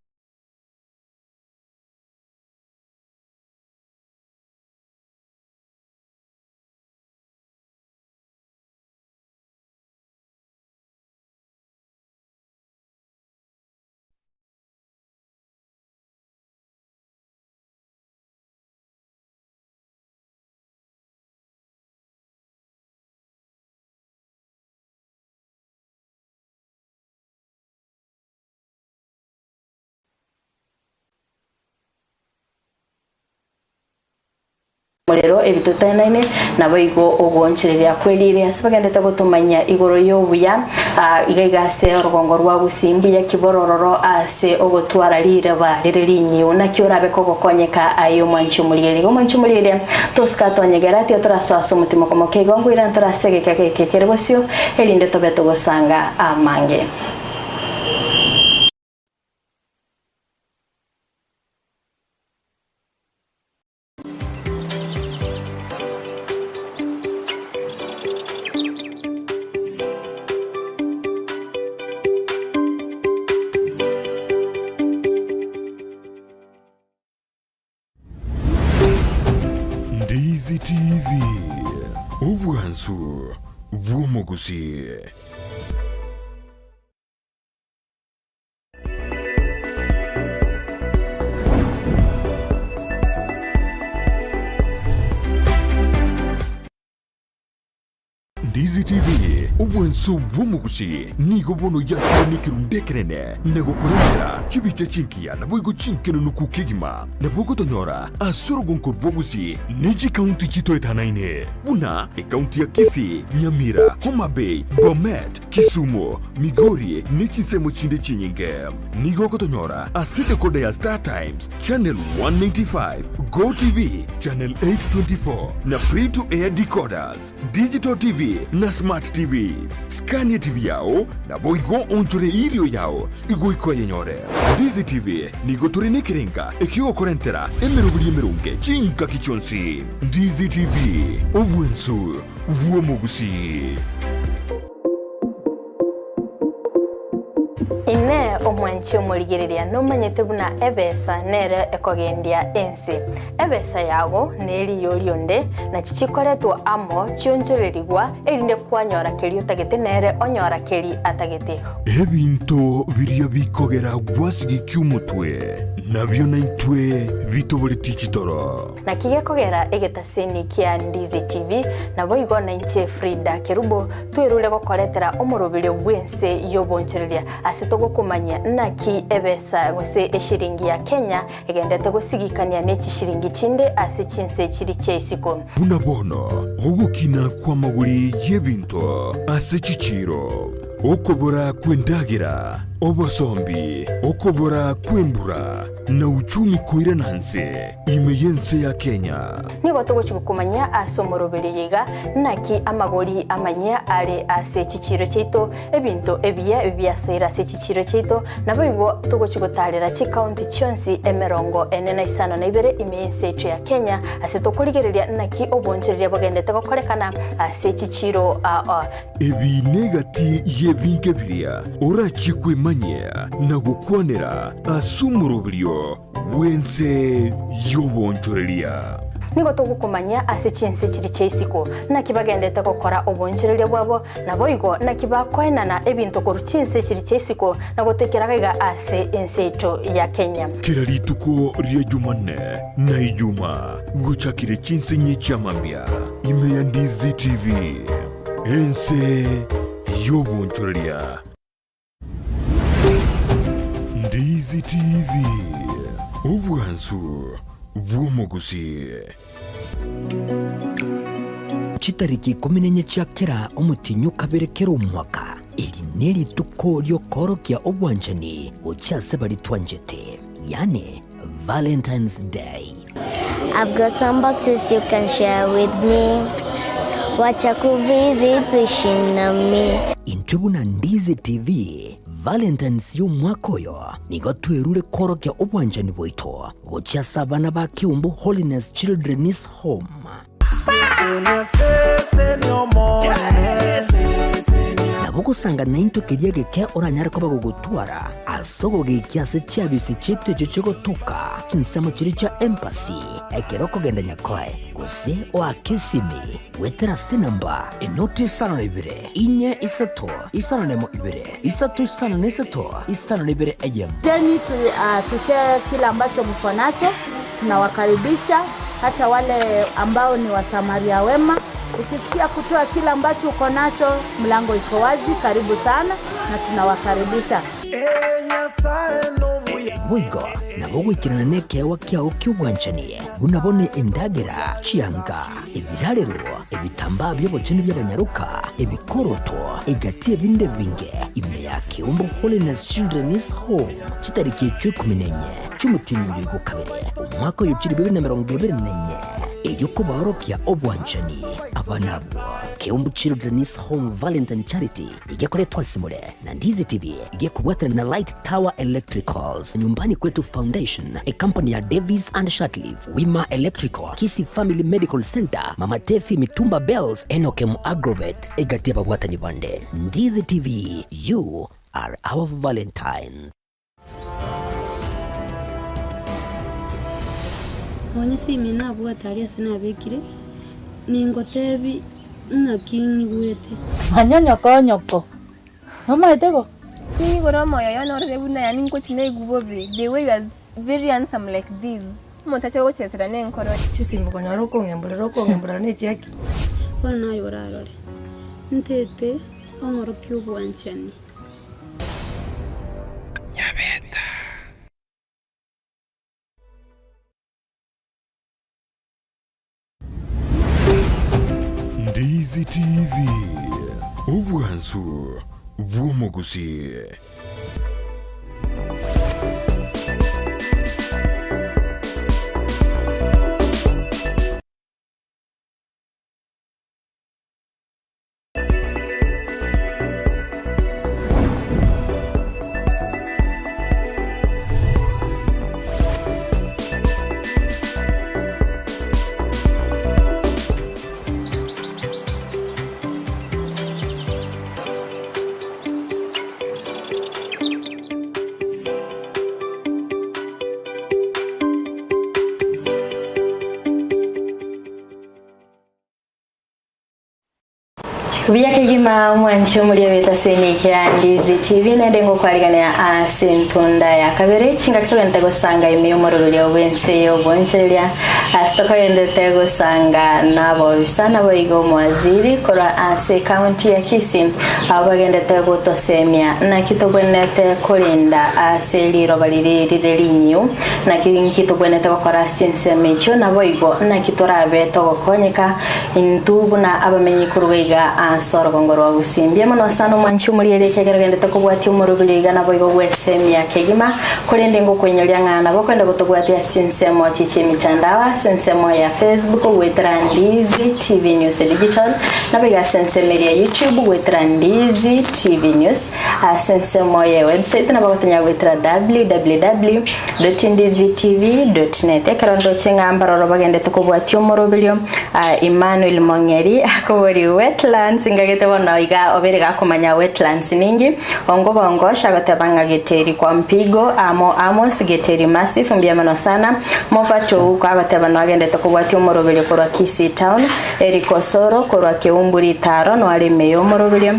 Omorero, ebitotanaine, naboigo ogoonchoreria kwerire ase bagendete gotomanyia igoro y'obuya iga iga ase orogongo rwa Gusii mbuya ki borororo ase ogotwara rireba rire rinyiu. Naki orabe kogokonyeka aye omwanchi omorigereria? Igo omwanchi omorigereria, tosika tonyegera, tiga torasoa ase omotima okomokia igo nkoirana tore ase egeka geke kere bosio, erinde tobe togosanga amange. Ndizi TV, obwansu bw'omogusii. Ndizi TV, obwanso bw'omogusi nigo bono yakire nekerundu ekenene na gokorentera chibicha chingiya naboigo chinkenenuku kegima. Nabo ogotonyora ase orogonko rw'obogusi ne chikaunti chitoetanaine buna ekaunti ya Kisii, Nyamira, Homa Bay, Bomet, Kisumu, Migori ne chinsemo chinde chinyinge. Nigo ogotonyora ase decoder ya Star Times, Channel 195, Go TV, Channel 824 na Free to Air decoders, Digital TV na Smart TVs. Scan TV yao naboigo onchore irio yao igoika oyenyore. Ndizi TV nigo tore nekerenga ekiogokorentera emeroberi emeronge chingaki chionsi. Ndizi TV, obwensu bw'omogusii. Inee! Omwanchi omorigereria nomanyete buna ebesa nere ekogendia ense? Ebesa yago neriyo rionde, nachi chikoretwa amo chionchorerigwa, erinde kwanyora keria otagete nere onyora keri atagete. Ebinto biria bikogera gwasigikia omotwe, nabio naintwe bitoboretie chitoro. Naki gekogera egetaseni kia Ndizi TV, naboigo nainche Frida Kerubo, twerure gokoretera omoroberio bw'ense y'obonchoreria ase togokomanyia naki ebesa gose eshiringi ya Kenya egendete gosigikania ne chishiringi chinde ase chinse chiri chia isiko. Buna bono ogokina kw'amagori y'ebinto ase chichiiro, okobora kw'endagera, obosombi, okobora kw'embura, na uchumi koirana nse ime y'ense ya Kenya. Nigo togochia gokomanyia ase omoroberio oyo iga, naki amagori amanyia are ase chichiiro chiaito, ebinto ebiya biasoire ase chichiiro chiaito, naboigo togochia gotaarera chikaunti chionsi 45 ime y'ense yaito ya Kenya, ase tokorigereria naki obonchoreria bogendete gokorekana ase chichiiro aa. Ebi negati y'ebinto biria orachie kwemanyia na gokwanera ase omoroberio bw'ense y'obonchoreria. Nigo togokomanyia ase chinse chiria chia isiko, naki bagendete gokora obonchoreria bwabo, naboigo naki bakoenana ebinto korwa chinse chiria chia isiko na gotoikera gaiga ase ense yaito ya Kenya. Kera rituko ria Jumanne na Ijuma gochakire chinse inye chia mambia ime ya Ndizi TV, ense y'obonchoreria. Ndizi TV, obwansu bw'omogusii. Chitariki ikomi na inye chia kera omotienyi o kabere kera omwaka, eri nerituko riokoorokia obwanchani gochia ase baria twanchete, yaani Valentine's Day. I've got some boxes you can share with me Wacha kuvisit uishi nami. Intwe buna Ndizi TV, Valentine's y'omwaka oyo nigo twerure koorokia obwanchani bwaito gochia ase abana ba Keumbu Holiness Children's Home. Nabo ogosanga naintwe keria geke oranyare koba gogotwara ase ogogekia ase chiabisi chiaito echio chigotoka chinsemo chiria chia embassy ekero okogenda Nyakoe gose oake esimi goetera ase enamba enoti isano na ibere inye isato isano na emo ibere isato isano na isato isano na ibere eyemo. Jeni tu, uh, tushare kile ambacho mko nacho. Tunawakaribisha hata wale ambao ni wasamaria wema. Ukisikia kutoa kile ambacho uko nacho, mlango iko wazi. Karibu sana na tunawakaribisha. Boigo nabo ogoikerana nekeegwa kiao ki'obwanchani, buna bono endagera, chianga, ebirarero, ebitambaa bi'obochenu bi'abanyaroka, ebikoroto, egati ebinde ebinge, ime ya Keumbu Holiness Children's Home, chitariki echio ikomi na inye chi'omotienyi oyo igo kabere, omwaka oyo chilifu ibere na emerongo ebere na inye, erio kobaorokia obwanchani abana abwo. Keumbu Children's Home Valentine Charity igekoretwa ase more na Ndizi TV igekobwatana na Light Tower Electricals, Nyumbani Kwetu Foundation, ecompany ya Davis and Shirtliff, Wima Electrical, Kisii Family Medical Centre, Mama Tefi Mitumba Bells, Enokem Agrovet, egati y'ababwatani bande. Ndizi TV, you are our Valentine. Nonya esimi nabwate aria ase nabekire, ningotebi ng'aki ng'igwete. Manya nyoko nyoko, nomaete bo? Ninyigure omoyo oyo norore buna yaani nkochi naigwe bobe, the way you are very handsome like this, omonto ache gogochesera nenkoro. Chisimi konyora okong'emborera okong'emborera ne chiaki. Bono naye orarore, ntete ong'orokie obwanchani. Nyabeta. Ndizi TV, obwansu bw'omogusi. Buya kegima mwanchi omoria b'etaseni ya Ndizi TV naende ngokwarigania ase entunda ya kabere chingaki togente gosanga ime y'omoroberio bw'ense y'obonchereria ase tokagendete gosanga nabobisa naboigo omowaziri korwa ase ekaunti ya Kisii abo bagendete gotosemia naki tobwenerete korinda ase riroba riri rire rinyiu naki nki tobwenerete gokora ase chinsemo echio naboigo naki torabe togokonyeka Intwe buna abamenyi korwa iga ase orogongo rwa Gusii. Mbuya mono sana omwanchi omoriere ekiagera ogendete kobwatia omoroberio iga naboigo gwesemia kegima, korende ngokoinyoria ng'a nabo okwenda gotobwatia ase chinsemo echi chi'emitandao ase ensemo ya Facebook goetera Ndizi TV News Digital, naboigo ase ensemo eria YouTube goetera Ndizi TV News. Ase ensemo ye website nabo gotonya goetera www.ndizitv.net. Ekero ndoche ng'a mbaroro bagendete kobwatia omoroberio ah, Emmanuel Mong'eri akobori wetlands ngagete bono iga obere gakomanya wetlands ningi ongo bongo shagoteba ng'a geteri kwa mpigo amo Amos geteri massive mbuya mono sana Moffat Ouko agoteba noagendete kobwatia omoroberio korwa Kisii town Eric Osoro korwa Keumbu Ritaro noare ime y'omoroberio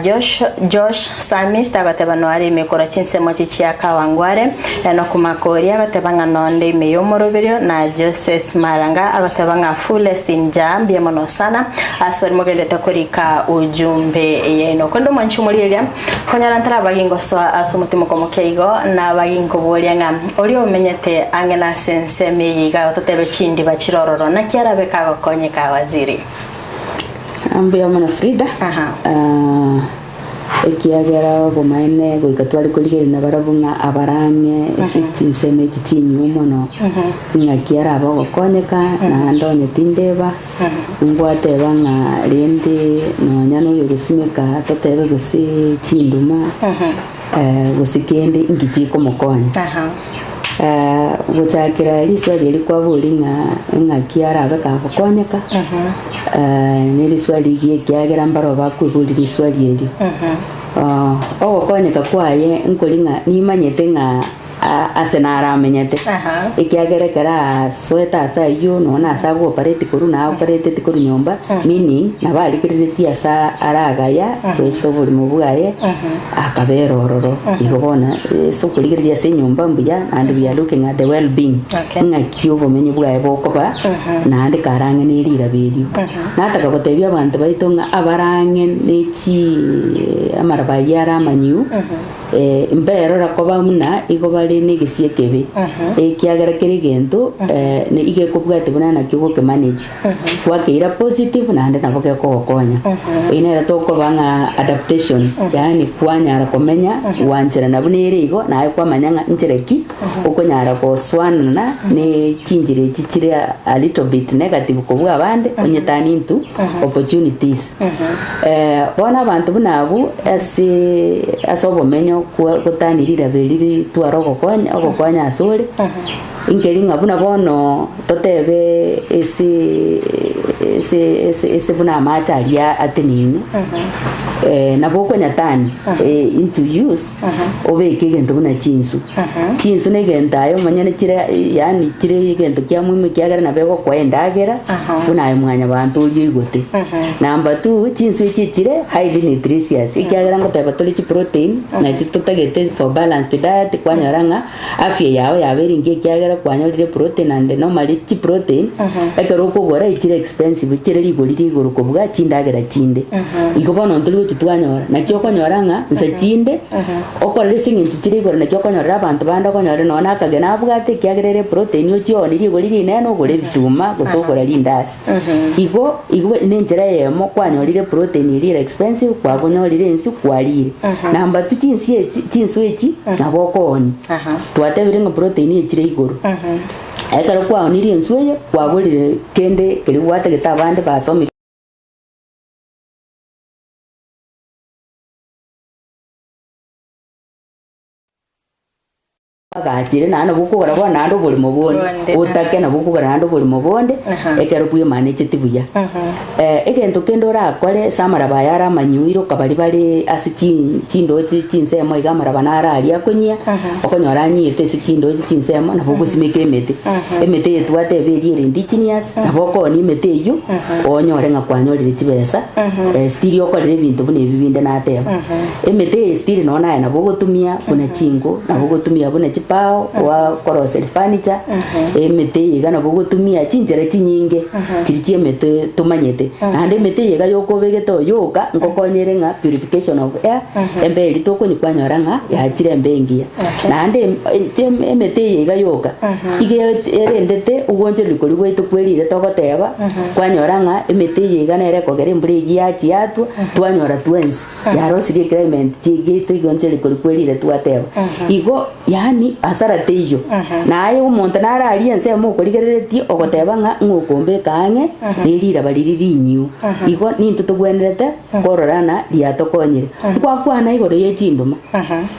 Josh, Josh Samist agoteba noare ime korwa chinsemo chi chia Kawangware, Enock Makori agoteba ng'a nonde ime y'omoroberio, na Joses Maranga agoteba ng'a fullest in Jah mbuya mono sana ase baria mogendete korika ujumbe yaino. Korende omwanchi omorieria, konyora ntarabagi ngosoa ase omotimoko omoke igo, nabagi nkoboria ng'a oria omenyete ang'e nase ensemo eye iga ototebe chindiba chire ororo, naki arabe kagokonyeka Waziri? Mbuya mono Frida. Ah, ekiagera obomaene goika tware korigereria nabarabwo ng'a abarang'e ase chinsemo echi chinyuo mono, ng'aki arabe ogokonyeka, naende onye tindeba, ngwateba ng'a rende nonya na oyogosimeka totebe gose chinduma, gose kende inki chikomokonya. Gochakera riswali eri kwaboria ng'a eng'aki arabe kagokonyeka, ne riswali rigiya ekiagera mbarabwo bakoiboria riswali erio. Ogokonyeka kwaye nkori ng'a nimanyete ng'a ase naramenyete, ekiagera ekero asoete ase ayio nonya na ase ago operate korwa na aoperateti korwa nyomba, meaning nabo arigereretie ase aragaya gose oborimo bwaye. Akabera ororo. Igo bono ase okorigereria ase enyomba mbuya, naende we are looking at the well being, ng'aki obomenyo bwaye bokoba, naende kare ang'e ne riraba erio. Nataka gotebia abanto baito ng'a abare ang'e ne chi amaraba ayio are amanyiu, mberora koba buna igo bare. bare na egesie ekebe, ekiagera kera egento iga ekobwatia buna naki ogokemanage. Gwakeira positive naende nabo gekogokonya. Eyio nere tokoba ng'a adaptation, yaani kwanyara komenya gwancherana buna ere igo naye kwamanya ng'a nchera ki okonyara gosoanana ne chinchera echi chire a little bit negative kobua abande onye turn into opportunities. Bono abanto buna abwo ase ase obomenyo kwa gotani riraba eri ritware ogokonya ogokonya asore, Inkeri ng'a buna bono totebe ase ase ase ase buna amache aria ateneine, nabo okonyatani into use, obeke egento buna chinsu. Chinsu na egento aye omonyene chire yaani chire egento kia muhimu ekiagera nabo egokoa endagera, buna aye mwanyabanto oria oigote. Number two, chinsu echi echire highly nutritious, ekiagera ngoteba tore chiprotein, nachi totagete for balanced diet kwanyora ng'a. Afya yao yabeire engiya ekiagera kwanyorire protein and normally chiprotein ekero okogora echire expensive chire rigori ria igoro kobua chindagera chinde. Igo bono ntori gochi twanyora, naki okonyora ng'a nsa chinde okorora ase eng'encho chire igoro naki okonyorera abanto bande okonyora nonya na akagena abwate ekiagera ere eprotein ochionie rigori rinene ogore ebituma gose ogora rindasi. Igo igo nenchera eyemo kwanyorire protein eria ere expensive kwagonyorire ensu kwarire. Number two chinsi echi chinsu echi nabo okoonia. Twatebire ng'a protein echire igoro. Ekero kwaonirie ensu eye kwagorire kende keria gwatagete abande basomire. Bagachire naende nabo okogora bono naende oborimo bonde, Bonde, otake nabo okogora naende oborimo bonde, ekero bwemanecheti buya. Egento kende orakore ase amaraba aya are amanyuire okabaria bare ase chi chindoche chinsemo iga amaraba naro aria akonyia, okonyora anyiete ase chindoche chinsemo nabo ogosimeka emete. Emete eye twateba eria ere indigenous, nabo okoonia emete eywo, onyore ng'a kwanyorire chibesa, still okorire ebinto buna ebi binde nateba. Emete eye still nonya naye nabo ogotumia buna chinko, nabo ogotumia buna chibao, gwa koroseria furniture, emete eye iga nabo ogotumia chinchera chinyinge chiria chia emete tomanyete. Naende emete eye iga yokobegete oyoka, nkokonyere ng'a purification of air, embe eria tokonywa kwanyora ng'a yachire embe engiya. Naende em- emete eye iga yoka, iga erendete ogoonchoreria koria gwaito kwerire togoteba, kwanyora ng'a emete eye iga nere ekogera embura eywo yachia yatwa, twanyora twensi. Yarosirie eclimate chiaito igo ncheri kori kwerire twateba. Igo yaani hasara teiyo. Naye omonto nare aria ensemo okorigereretie ogoteba ng'a ng'a okombeka ang'e ne riraba riria rinyio. Igo nintwe togwenerete kororana riatokonyire. Nkwakwana igoro ye chinduma,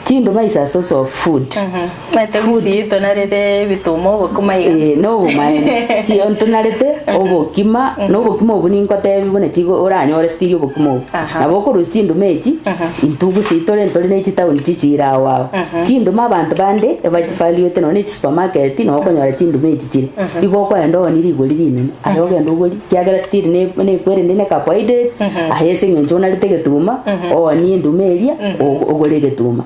chinduma is a source of food. Omanyete gusii tonarete ebituma obokima iga. Ee, nobomaene. Chi ntonarete obokima, na obokima obwo ningotebi buna chigo oranyore stiri obokima obwo. Nabo okorusia chinduma echi, intwe gusii tore ntore ne chitaoni chichire ao ao. Chinduma abanto bande ebachivaluete nonye ne chisupermarket nabo okonyora chinduma echi chire. Igo okoenda oonie rigori rinene, aye ogende ogori, ekiagera stiri ne nekwerende ne carbohydrate, aye ase eng'encho onarete egetuma, oonie enduma eria, ogore egetuma.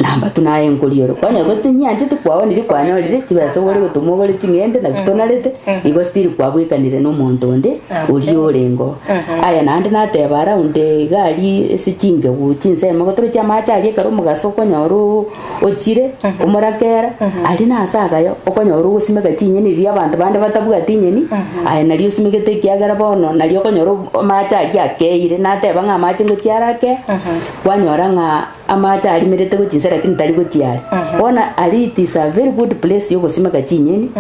Number two naye nkoria ore, kwanyora gose tinyancheti kwaonire kwanyorire chibesa ogore egetuma ogore ching'ende naki tonarete, igo still kwabwekanire na omonto onde oria orenge oo. Aya naende nateba around iga aria ase chingegu chinsemo igo torochi amache aria ekero omogaso okonyora oo ochire omorakera, aria nase agaya okonyora ogosimeka chinyeni riria abanto bande batabwati enyeni, aye nario osimegete ekiagera bono nario okonyora amache aria akeire, nateba ng'a amache ngochia are akee, kwanyora ng'a. Amache arimerete gochia inse lakini tari gochia are. Bono aria it is a very good place yogosimeka chinyeni,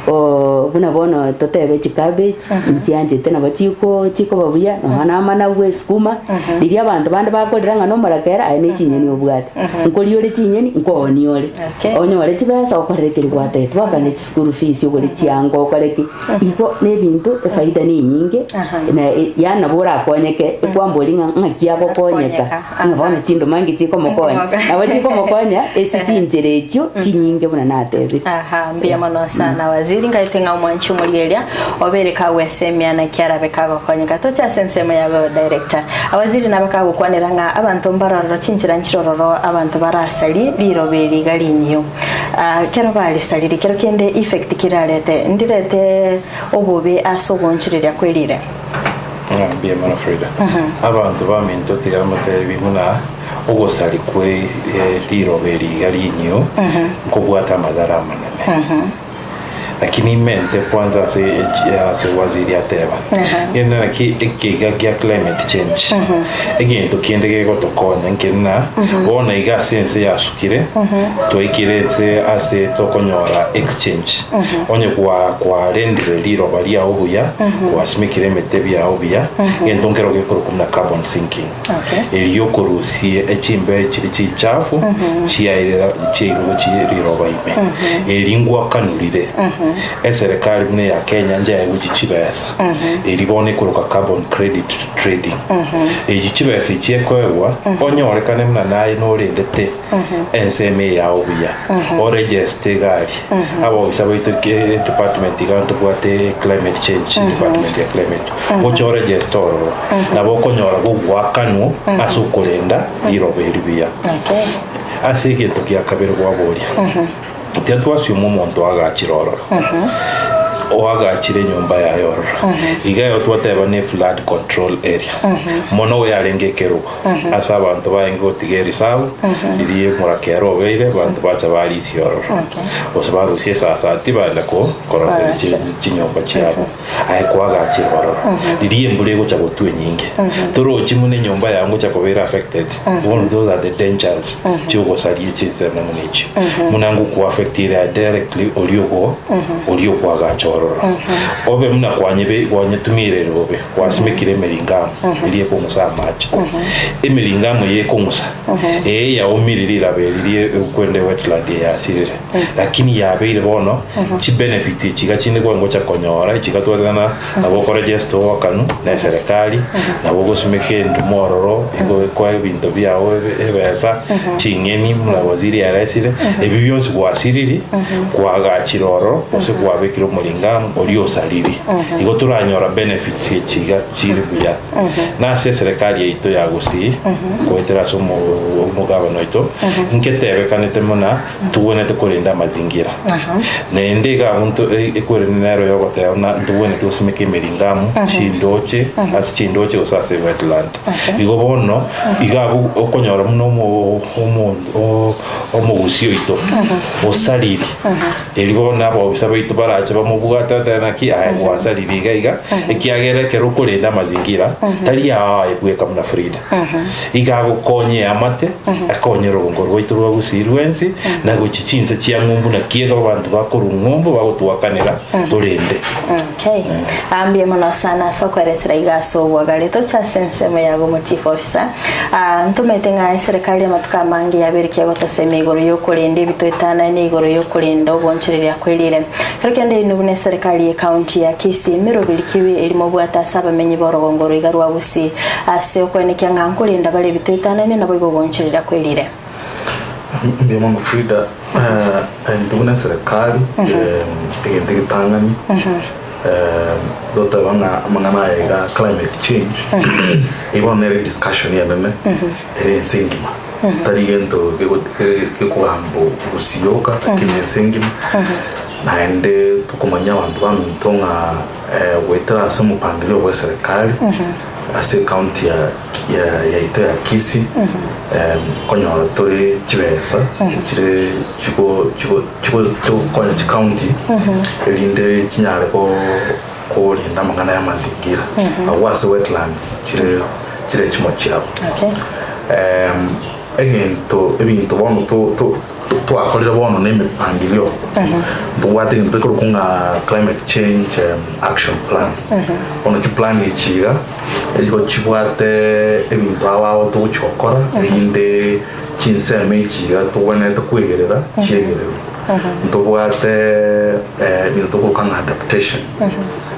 oo buna bono totebe chicabbage, nchianchete nabo chiko chikoba buya, nonya na amanagu esukuma, riria abanto bande bakorera ng'a nomorakera aye ne chinyeni obwate. Nkoria ore chinyeni, nkoonia ore, onyore chibesa okorere keria gwatagete, gwakane chischool fees ogore chianga okore ki. Igo nebinto efaida nenyinge, na yaani nabo orakonyeke, ekwambori ng'a ng'aki agokonyeka. Ng'a bono chinduma inki chikomokonya, nabo chikomokonya ase chinchera echio chinyinge buna natebire. Aha, mbuya mono sana waziri ngaete ng'a omwanchi omorigereria obeire kagwesemia naki arabe kagokonyeka toche ase ensemo yago director awaziri naba kagokwanera ng'a abanto mbarororo chinchera nchirororo abanto barasarie riroba eri iga rinyio Ah, kero barisaririe kero kende effect kirarete ndirete obobe ase ogoonchoreria kwerire Ng'a mbuya mono Frida. Abanto baminto tiga mbatebi buna. Ogosari kwe riroba eri iga rinyio nkobwate amadhara amanene. Lakini imente kwanza ase ase waziri ateba. Ngende naki ekeiga gia climate change. Egento kende gegotokonya nkeri na bono iga ase ense yasukire twaikire ense ase tokonyora exchange. Onye kwa kwarendire riroba riao buya, gwasimekire emete biao buya, egento nkero gekorokwa buna carbon sinking. Erio okorusia echimbeo chiria chinchafu chiairera chiairwe gochia riroba ime. Eri ngwakanurire eserekari buna eya Kenya njaegwe chi chibesa eri bono ekoroka carbon credit trading. Echi chibesa echi ekoegwa onyorekane buna naye norendete ensemo eyao buya oregeste egari abaofisa baito department iga ntobwate climate change department ya climate Gocha oregeste ororo, nabo okonyora gogoakanwa ase okorenda riroba eri buya. Ase egento gia kabere gwaboria, tiga twasioma omonto oagachire ororo, oagachire enyomba yaye ororo, iga ero twateba ne flood control area, mono oyo arenge ekerogo ase abanto barenge gotiga erisabu riria omorakera obeire, abanto bacha barisia ororo, gose barusia esasati baenda koroseria chinyomba chiabo. Aye koagachire ororo, riria embura egocha gotwa enyinge, torochi buna enyomba yao ngocha koba ere affected. Bono those are the dangers chiogosaria chinsemo buna echio. Buna ngokoaffectire aye directly oria ogo oria okoagacha ororo. Obe buna kwanyebe kwanyetumire ere bobe, gwasimekire emeringamu eria ekong'usa amache. Emeringamu eye ekong'usa, eye yaumire riraba eri rie kwenda ewetland eye yasirire. Lakini yabeire bono chibenefits echi iga chinde kware ngocha konyora echi iga twateba nabo okoregesta ogoakanwa na eserekari, nabo ogosimeka enduma ororo, igo ekoa ebinto biago ebesa, ching'eni buna waziri aresire, ebi bionsi gwasiriri, kwagachire ororo gose kwabekire omoringamu oria osariri. Igo toranyora benefits echi iga chire buya. Na ase eserekari yaito ya Gusii, goetera ase omogabana oito, nketebekanete buna Ntogwenerete korenda amazingira. Naende iga abwo nto ekwerende nero yogoteba buna ntogwenerete gosimeka emeringamu, chindoche, ase chindoche gose ase wetland. Igo bono, iga abwo okonyora buna omo omo o omogusii oito osariri, erio bono abaofisa baito barache bamobwate batebe naki aye gwasariri iga iga, ekiagera ekero okorenda amazingira, tari aye bweka buna Frida. Iga agokonya eamate, akonye orogongo rwaito rwa gusii rwensi, na gochia chinse chia ng'umbu naki iga abanto bakorwa ng'umbu bagotwakanera torende. Okay. Mbuya mono sana ase okoeresera iga ase obwagare. Toche ase ensemo yago omo chief officer. Ah, ntomanyete ng'a eserekari amatuko amange yabeire kegotosemia igoro yokorenda ebitoetanane igoro yokorenda oboonchoreria kwerire. Kero kende inwe buna eserekari ye county ya Kisii emeroberi kibe erimo obwate ase abamenyi b'orogongo oro iga rwa Gusii Ase okoenekia ng'a nkorenda bare ebitoetanane, naboigo ogooncherera kwerire. Mbuya mono Frida, intwe buna eserekari egento egetang'ani toteba ng'a amang'ana aya iga climate change eyio bono nere ediscussion enene ere ense engima tari gento gekogamba gusii yoka lakini ense engima naende tokomanyia abanto baminto ng'a Goetera ase omopangilio bw'eserekari ase ecounty ya yaito ya Kisii nkonyora tore chibesa chire chigokonya chicounty erinde chinyare korinda amang'ana ya amazingira agwo ase wetlands chire chire chimo chiabo. Egento ebinto bono twakorire bono na emepangilio, ntobwate egento gekorokwa ng'a climate change action plan. Bono chiplan echi iga, nigo chibwate ebinto ao ao togochi gokora, erinde chinsemo echi iga togwenerete koegerera, chiegererwe. Ntobwate ebinto tokoroka ng'a adaptation.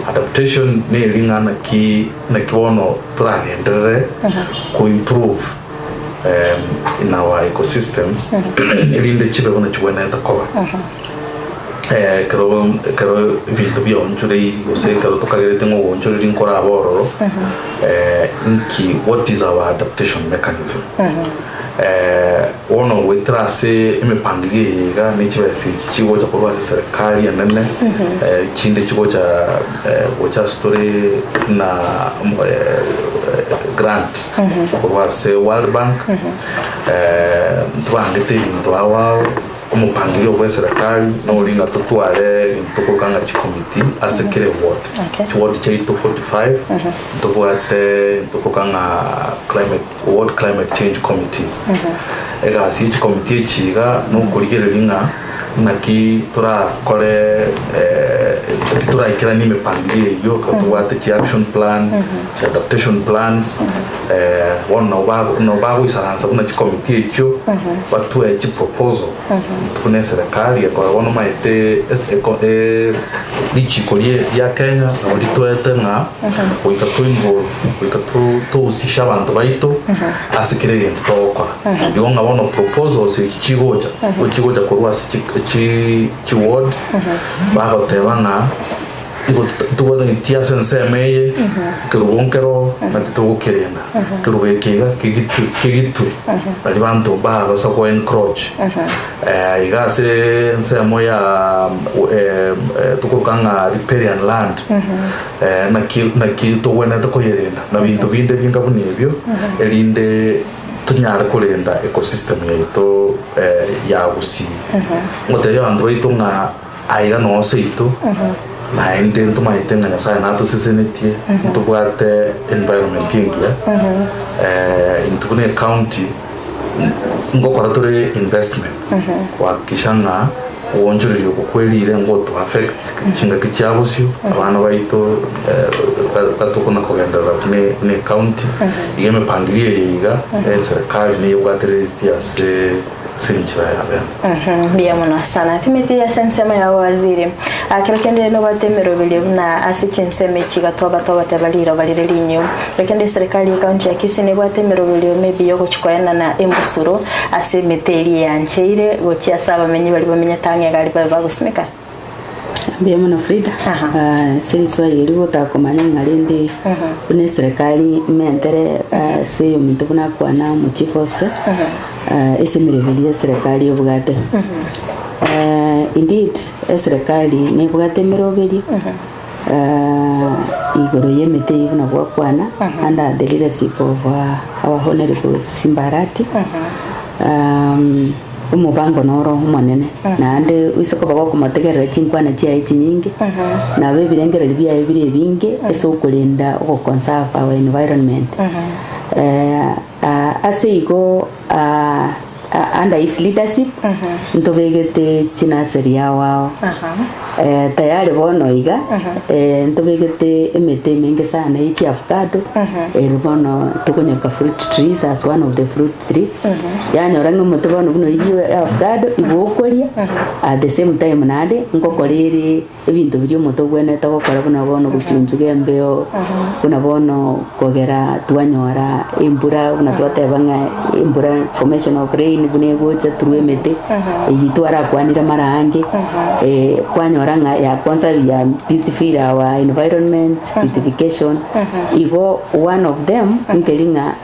Adaptation neri ng'a naki naki bono toragenderere ko improve in our ecosystems erinde chibe buna chigwenerete koba. Ekero ekero ebinto biaonchoreiri gose ekero tokagerete ng'a ogoonchoreria nkorabe ororo, nki what is our adaptation mechanism? Bono. Goetera ase emepangilio eye iga ne chibesa echi chigocha korwa ase eserekari enene, chinde chigocha gocha ase tore buna grant korwa ase World Bank, ntobangete ebinto ao ao, omopangilio bwa eserekari nori ng'a totware ebinto tokoroka ng'a chikomiti ase kera eward. Chiward chiaito 45 ntobwate ebinto tokoroka ng'a climate Ward Climate Change Committees. Egasi ye chikomiti echi iga nokorigereria ng'a naki torakore naki toraikeranie emepangilio eyio ekero tobwate chi action plan, chi adaptation plans, bono nabo bago nabo bagoisaransa buna chikomiti echio batwe chiproposal buna eserekari ekore bono omanyete richiko ria Kenya nabo ritoete ng'a goika to involve goika tohusishe abanto baito ase kera egento togokora. Igo ng'a bono proposals echi chigocha, chigocha korwa ase chi ward bagoteba ng'a igo tobwateti ase ensemo eye ekerubo nkero naki togokerenda, ekerubo eke iga kegitwe baria banto mbabasa go encroach. Iga ase ensemo ya tokoroka ng'a riparian land naki naki togwenerete koyerenda na binto binde binga buna ebio erinde tonyare korenda ecosystem yaito ya gusii. Ngotebia abanto baito ng'a aiga noo seito naende ntomaete ng'a Nyasaye natosesenetie ntobwate environment engiya intwe buna ecounty Ngokora tore investments kohakikisha ng'a ogoonchoreria oko kwerire ngoto affect chingaki chia bosio abana baito gatokona kogenderera buna ecounty iga emepangilio eye iga eserikali nigo ebwatereretie ase ase enchera ya bene. Mbuya mono sana. Timothy ase ensemo yao waziri. Kero kende nobwate emeroberio buna ase chinsemo echi iga twaba togoteba riroba rire rinyio. Kero kende eserekari ye county ya Kisii nebwate emeroberio maybe yogochia koenana embusuro ase emete eria eyancheire gochia ase abamenyi baria bamenyete ang'e iga aria babe bagosimeka. Mbuya mono Frida, ase riswali erio gotaka komanya ng'a rende buna eserekari ementere ase oyominto buna akwana omo chief officer ase emeremo ya eserekari ebwate. Indeed eserekari nebwate emeroberio igoro ya emete eyio buna gwakwana under the leadership of our honourable Simba Arati. Omobango noro omonene, naende oise koba gokomotegerera chinkwana chiaye chinyinge, nabo ebirengererio biaye bire ebinge ase okorenda ogoconserve our environment. Ase igo under his leadership ntobegete chinursery ao ao tayari bono iga ntobegete emete emenge sana ye chiavocado ere bono tokonyoka fruit trees as one of the fruit tree yanyora ng'a omote bono buna oyio avocado igo okoria at the same time naende ngokora ere ebinto biria omote ogwenerete gokora buna bono gochunchuga embeo, buna bono kogera twanyora embura buna twateba ng'a embura formation of rain buna egocha through emete, eyio twarakwanire mara ange, kwanyora ng'a ya kwanza ya beautify our environment, beautification, igo one of them nkeri ng'a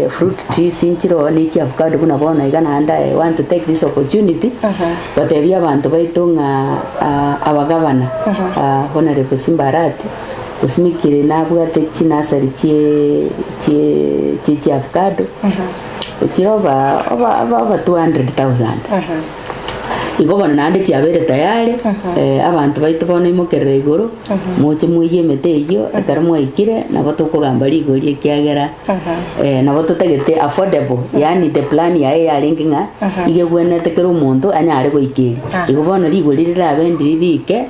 Fruit trees nchire ne chiavocado buna bono iga naende I want to take this opportunity gotebia abanto baito ng'a abagavana Honourable Simba Arati osimekire nabwate chinursery chie chie chie chiavocado chire over over over 200,000. Igo bono naende chiabeire tayari, abanto baito bono imokerera igoro, moche moiyie emete eyio, ekero mwaikire nabo tokogamba rigori ekiagera nabo totagete affordable, yaani the plan yaye yarenge ng'a iga egwenerete kera omonto anyare goikeria. Igo bono rigori rirabe ndiri rike,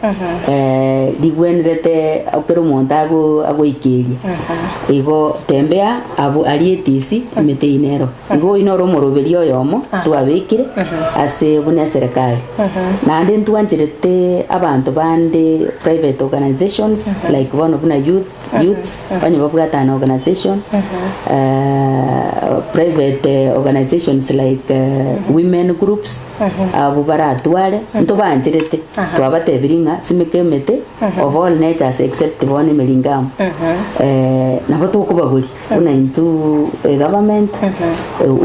rigwenerete kera omonto ago agoikeria. Igo tembea abwo aria etisi emete eyio nero. Igo oyio noro omoroberio oyomo twabekire ase buna eserekari. Naende ntwancherete abanto bande private organisations like bono buna youth. youths onye babwate an organization private organizations like women groups abwo baratware ntobancherete twabatebirie ng'a simeka emete of all natures except bono emeringamu nabo tokobagoria buna intwe egovernment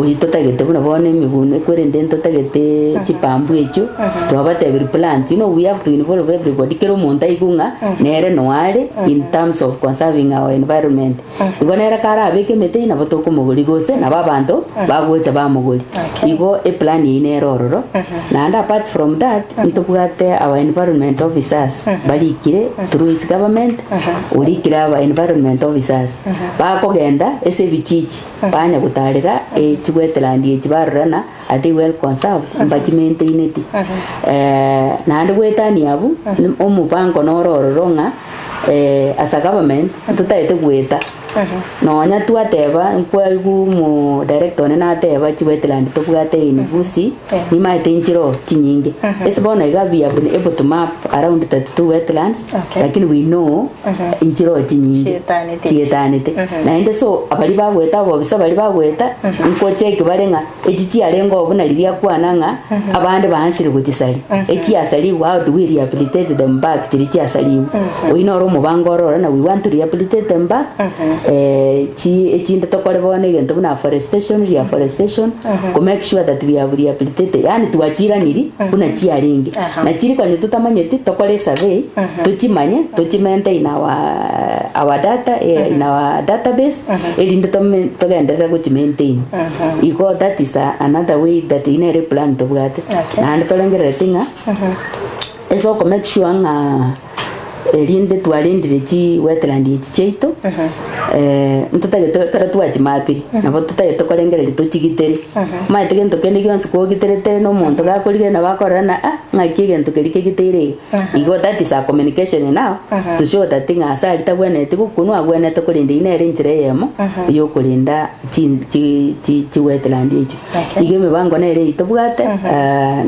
oyio totagete buna bono emiguno ekwerende ntotagete chibamboo echio twabatebirie plant you know we have to involve everybody kera omonto aigwe ng'a nere noare in terms of conserving our environment. Igo nere karabeke emete eyio nabo tokomogoria gose nabo abanto bagocha bamogoria. Igo eplan eyio nere ororo. Naende apart from that, ntobwate our environment officers barikire through his government, orikire aba environment officers bakogenda ase ebichichi banya gotarera chigwetlandi echi barora na are they well conserved mbachimaintaineti. Naende goetania abwo, omobango noro ororo ng'a as a government ntotagete goeta nonya twateba nkwaigwa omo director one nateba chiwetland tobwate in Gusii nimaete nchire chinyinge ase bono iga we have been able to map around 32 wetlands lakini we know nchire chinyinge chietanete naende so baria bagoeta abobisa baria bagoeta nkocheki bare ng'a Echi chiarenge oo buna riria akwana ng'a abande baansire gochisaria. Echiasarigwe how do we rehabilitate them back chiria chiasarigwe. Oyio noro omobango ore ororo na we want to rehabilitate them back chi echinde tokore bono egento buna afforestation, reafforestation ko make sure that we have rehabilitated yaani twachiraniri buna chiarenge. Na chiri konya totamanyeti tokore esurvey tochimanye tochi maintain our our data in our database erinde tome togenderere gochi maintain. Igo that is another way that eyio nere eplan tobwate. Okay. Naende torengerereti ng'a ase oko make sure ng'a erinde twarendire chi wetland echi chiaito ntotagete ekero twachimapire nabo totagete korengereria tochigitere. Omanyete gento kende gionsi kogiterete na omonto gakorigereria nabo akorora ng'a ah ng'aki egento keria kegiteire iga. Igo that is a communication enough to show that ng'a ase aria tagwenereti gokunwa agwenerete korenda eyio nere enchera eyemo yokorenda chiwetland echio. Igo emebango nere eyio tobwate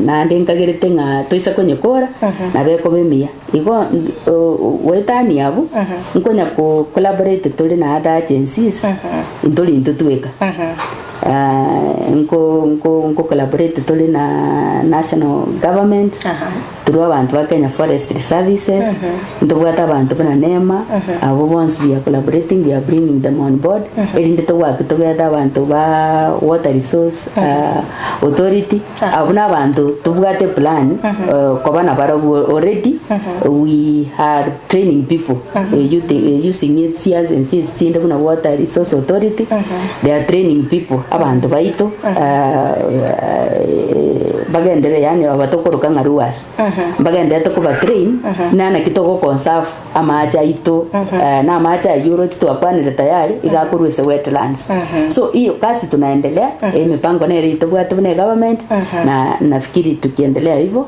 naende nkagerete ng'a toise konyekora nabo ekoba emiya. Igo goetania abwo nkonya ko collaborate tore na other agencies ntori intwe tweka. Nko nko nko collaborate tore na national government Through abanto ba Kenya Forestry Services, ntobwate abanto buna NEMA, abwo bonsi we are collaborating, we are bringing them on board, erinde togwake togete abanto ba Water Resource Authority, abwo na abanto tobwate plan koba nabarobwo already, we are training people using agencies chinde buna Water Resource Authority, they are training people, abanto baito. Bagenderere yaani aba tokoroka ng'a ruas mbagendererete koba train na naki togo conserve amache aito na amache ayio oroche twakwanire tayari iga akorwa ase wetlands. So hiyo kazi tunaendelea, emipango nere tobwate buna egovernment na nafikiri tukiendelea hivyo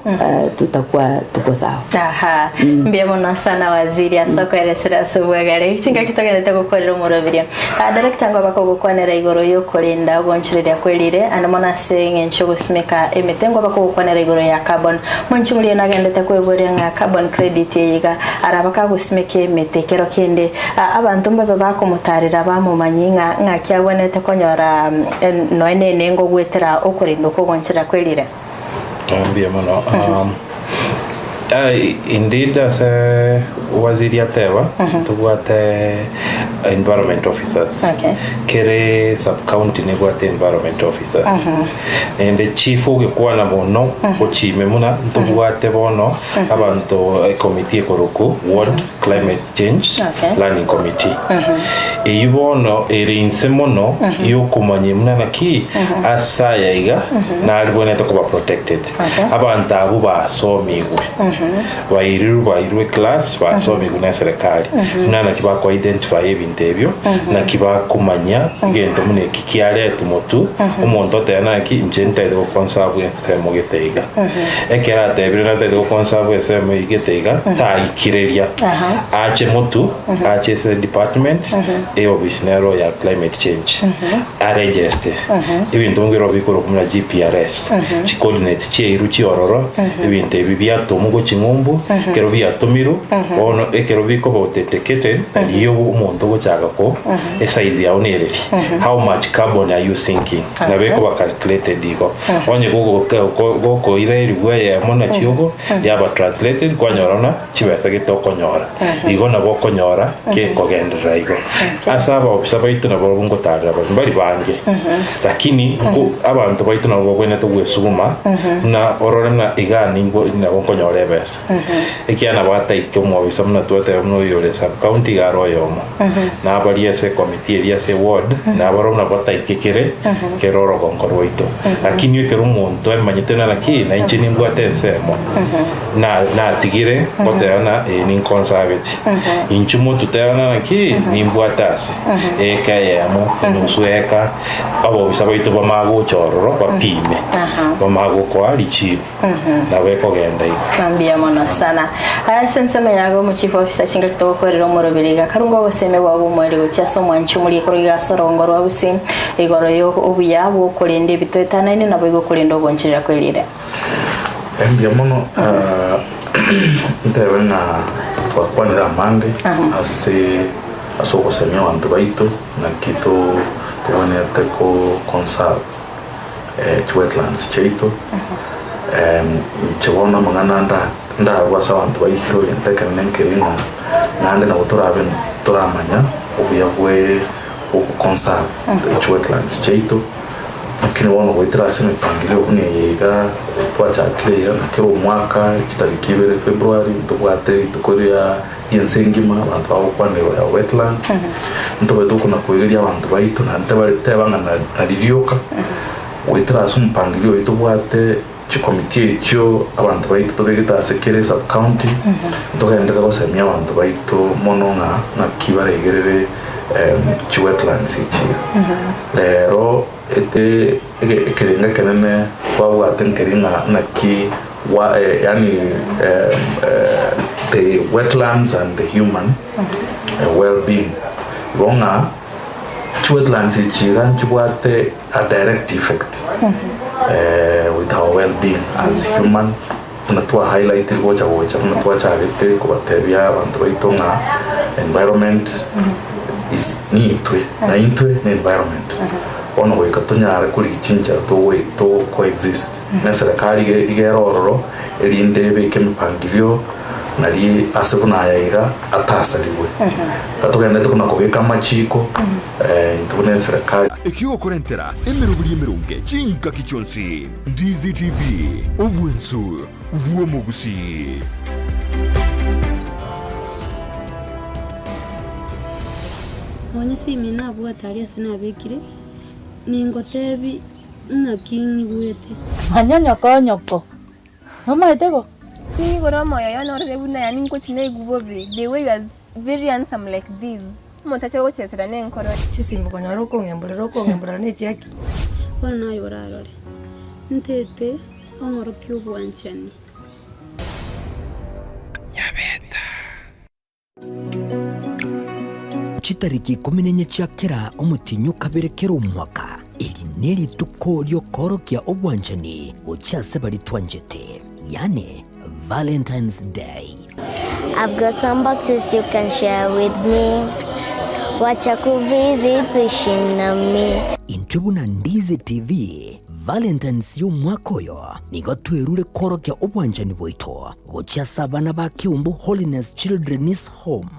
tutakuwa tuko sawa. Aha, mbuya mono sana waziri ase okoeresera ase obwegare. Chingaki togenderete gokorera omoroberio. Ah, director ngoba kogokwanera igoro yokorenda ogonchoreria kwerire ande mono ase eng'encho yogosimeka emete ngoba kogokwanera igoro ya carbon. Mwanchi moria nagendete kweboria ng'a carbon credit eye iga araba kagosimeka emete kero kende ah, abanto mbabe bakomotarera bamomanyi ng'a ng'aki agwenerete konyora noe nenengo goetera okorenda okwo ogonchorera kwerire. Mbuya mono. Indeed ase waziri ateba tobwate environment officers. Okay. Kere sub county nebwate environment officer. Naende chief ogekwana mono gochime muna ntobwate bono abanto ecommittee ekoroku ward climate change Okay. learning committee. Eyio bono ere inse mono yokomanya buna naki ase aya iga nari bwenerete koba protected. Okay. Abanto abwo basomigwe bairirwe bairwe class basomigwe na eserekari buna naki bako identify ebinto ebio naki bakomanya egento buna eki kiaretwa motwe omonto oteba naki inche ntaete go conserve ensemo gete iga. Ekero atebire natagete goconserve ensemo eyio gete iga, taikireria. Ache motu, ache ase department, eofisi nero ya climate change, aregeste. Ebinto mbiro bikorokwa buna GPRS, chicoordinates chiairwe chiororo, ebinto ebi biatomwa gochia. goching'umbu, ekero biatomirwe, bono ekero bikoba authenticated, riria omonto ogochaka ko esize yao nereri, how much carbon are you sinking, nabo ekoba calculated igo. Onye gokoira eribu eyemo naki ogo, yaba translated kwanyora buna chibesa gete okonyora. Igo nabo okonyora gekogenderera igo. Ase abaofisa baito nabo ngotarera bare, mbari bange, lakini nko abanto baito nabo babwenerete gwesuguma buna orore buna igaa nigo nabo nkonyora ebesa. Ekiagera nabo ataike omwofisa buna twateba buna oyo ore sub county iga are oyomo. Nabaria ase ecommittee eria ase eward, nabarobwo nabo bataike kere kere orogongo rwaito. Lakini ekero omonto aemanyete ng'a naki nainche nimbwate ensemo, na natigire goteba ng'a ee ninconsaveti. Inchuo mototeba ng'a naki nimbwate ase eka eyemo, enusu eka, abobisa baito bamanye gocha ororo bapime, bamanye gokoa richibu. Nabo ekogenda igo. Mbuya mono sana. Ase ensemo yago omochief officer chingaki togokwerera omoroberi iga karunga obosemi bwao bw'omoerio gochia ase omwanchi omoria ekero iga ase orogongo rwa Gusii igoro yo obuya bw'okorenda ebito etanaine naboigo okorenda ogoncherera kwe riire. Mbuya mono ntebe ng'a twakwanire amange ase ase ogosemia abanto baito naki tobwenerete ko conserve chiwetlands chiaito. Inche bono amang'ana ndarwe ase abanto baito egento ekenene nkeri ng'a naende nabo torabe toramanya obuya bwe ogoconserve chiwetlands chiaito. Lakini bono goetera ase emepangilio buna eye iga twachakire iga na kera omwaka chitariki ibere February ntobwate rituko ria ri'ense engima abanto bagokwanerwa ya wetland, ntobe tokona koigeria abanto baito naende tebare teba ng'a nari rioka, goetera ase omopangilio oyio tobwate chikomiti echio abanto baito tobegete ase kera esub county, ntogenderere gosemia abanto baito mono ng'a ng'aki baraigerere chiwetlands echi iga. Rero ete ekerengo ekenene twabwate nkeri ng'a naki wa yaani the wetlands and the human well being. Igo ng'a chiwetlands echi iga nchibwate a direct effect with our well being as human buna twa highlighted gocha gocha buna twachagete kobatebia abanto baito ng'a environment is nitwe na intwe ne environment. Bono goika tonyare korigia chinchera togo to coexist na eserekari iga iga ere ororo erinde ebeke emepangilio nari ase buna aya iga atasarigwe. Gatogenderete buna kobeka amachiko intwe buna eserekari. Ekiogokorentera emeroberi emeronge chingaki chionsi. Ndizi TV, obwensu bw'omogusii. Nonya esimi nabwate aria ase nabekire, ningotebi ng'aki ng'igwete. Manya nyoko onyoko, nomaete bo? Ninyigure omoyo oyo norore buna yaani nkochi naigwe bobe, the way you are very handsome like this, omonto ache gogochesera nenkoro. Chisimba okonyora okong'emborera okong'emborera ne chiaki. Bono naye orarore, ntete ong'orokie obwanchani. Chitariki ikomi na inye chia kera omotienyi o kabere kera omwaka, eri nerituko ri'okoorokia obwanchani gochia ase baria twanchete, yaani Valentine's Day. I've got some boxes you can share with me Wacha kuvisit uishi nami. Intwe buna Ndizi TV, Valentine's y'omwaka oyo nigo twerure koorokia obwanchani bwaito gochia ase abana ba Keumbu Holiness Children's Home.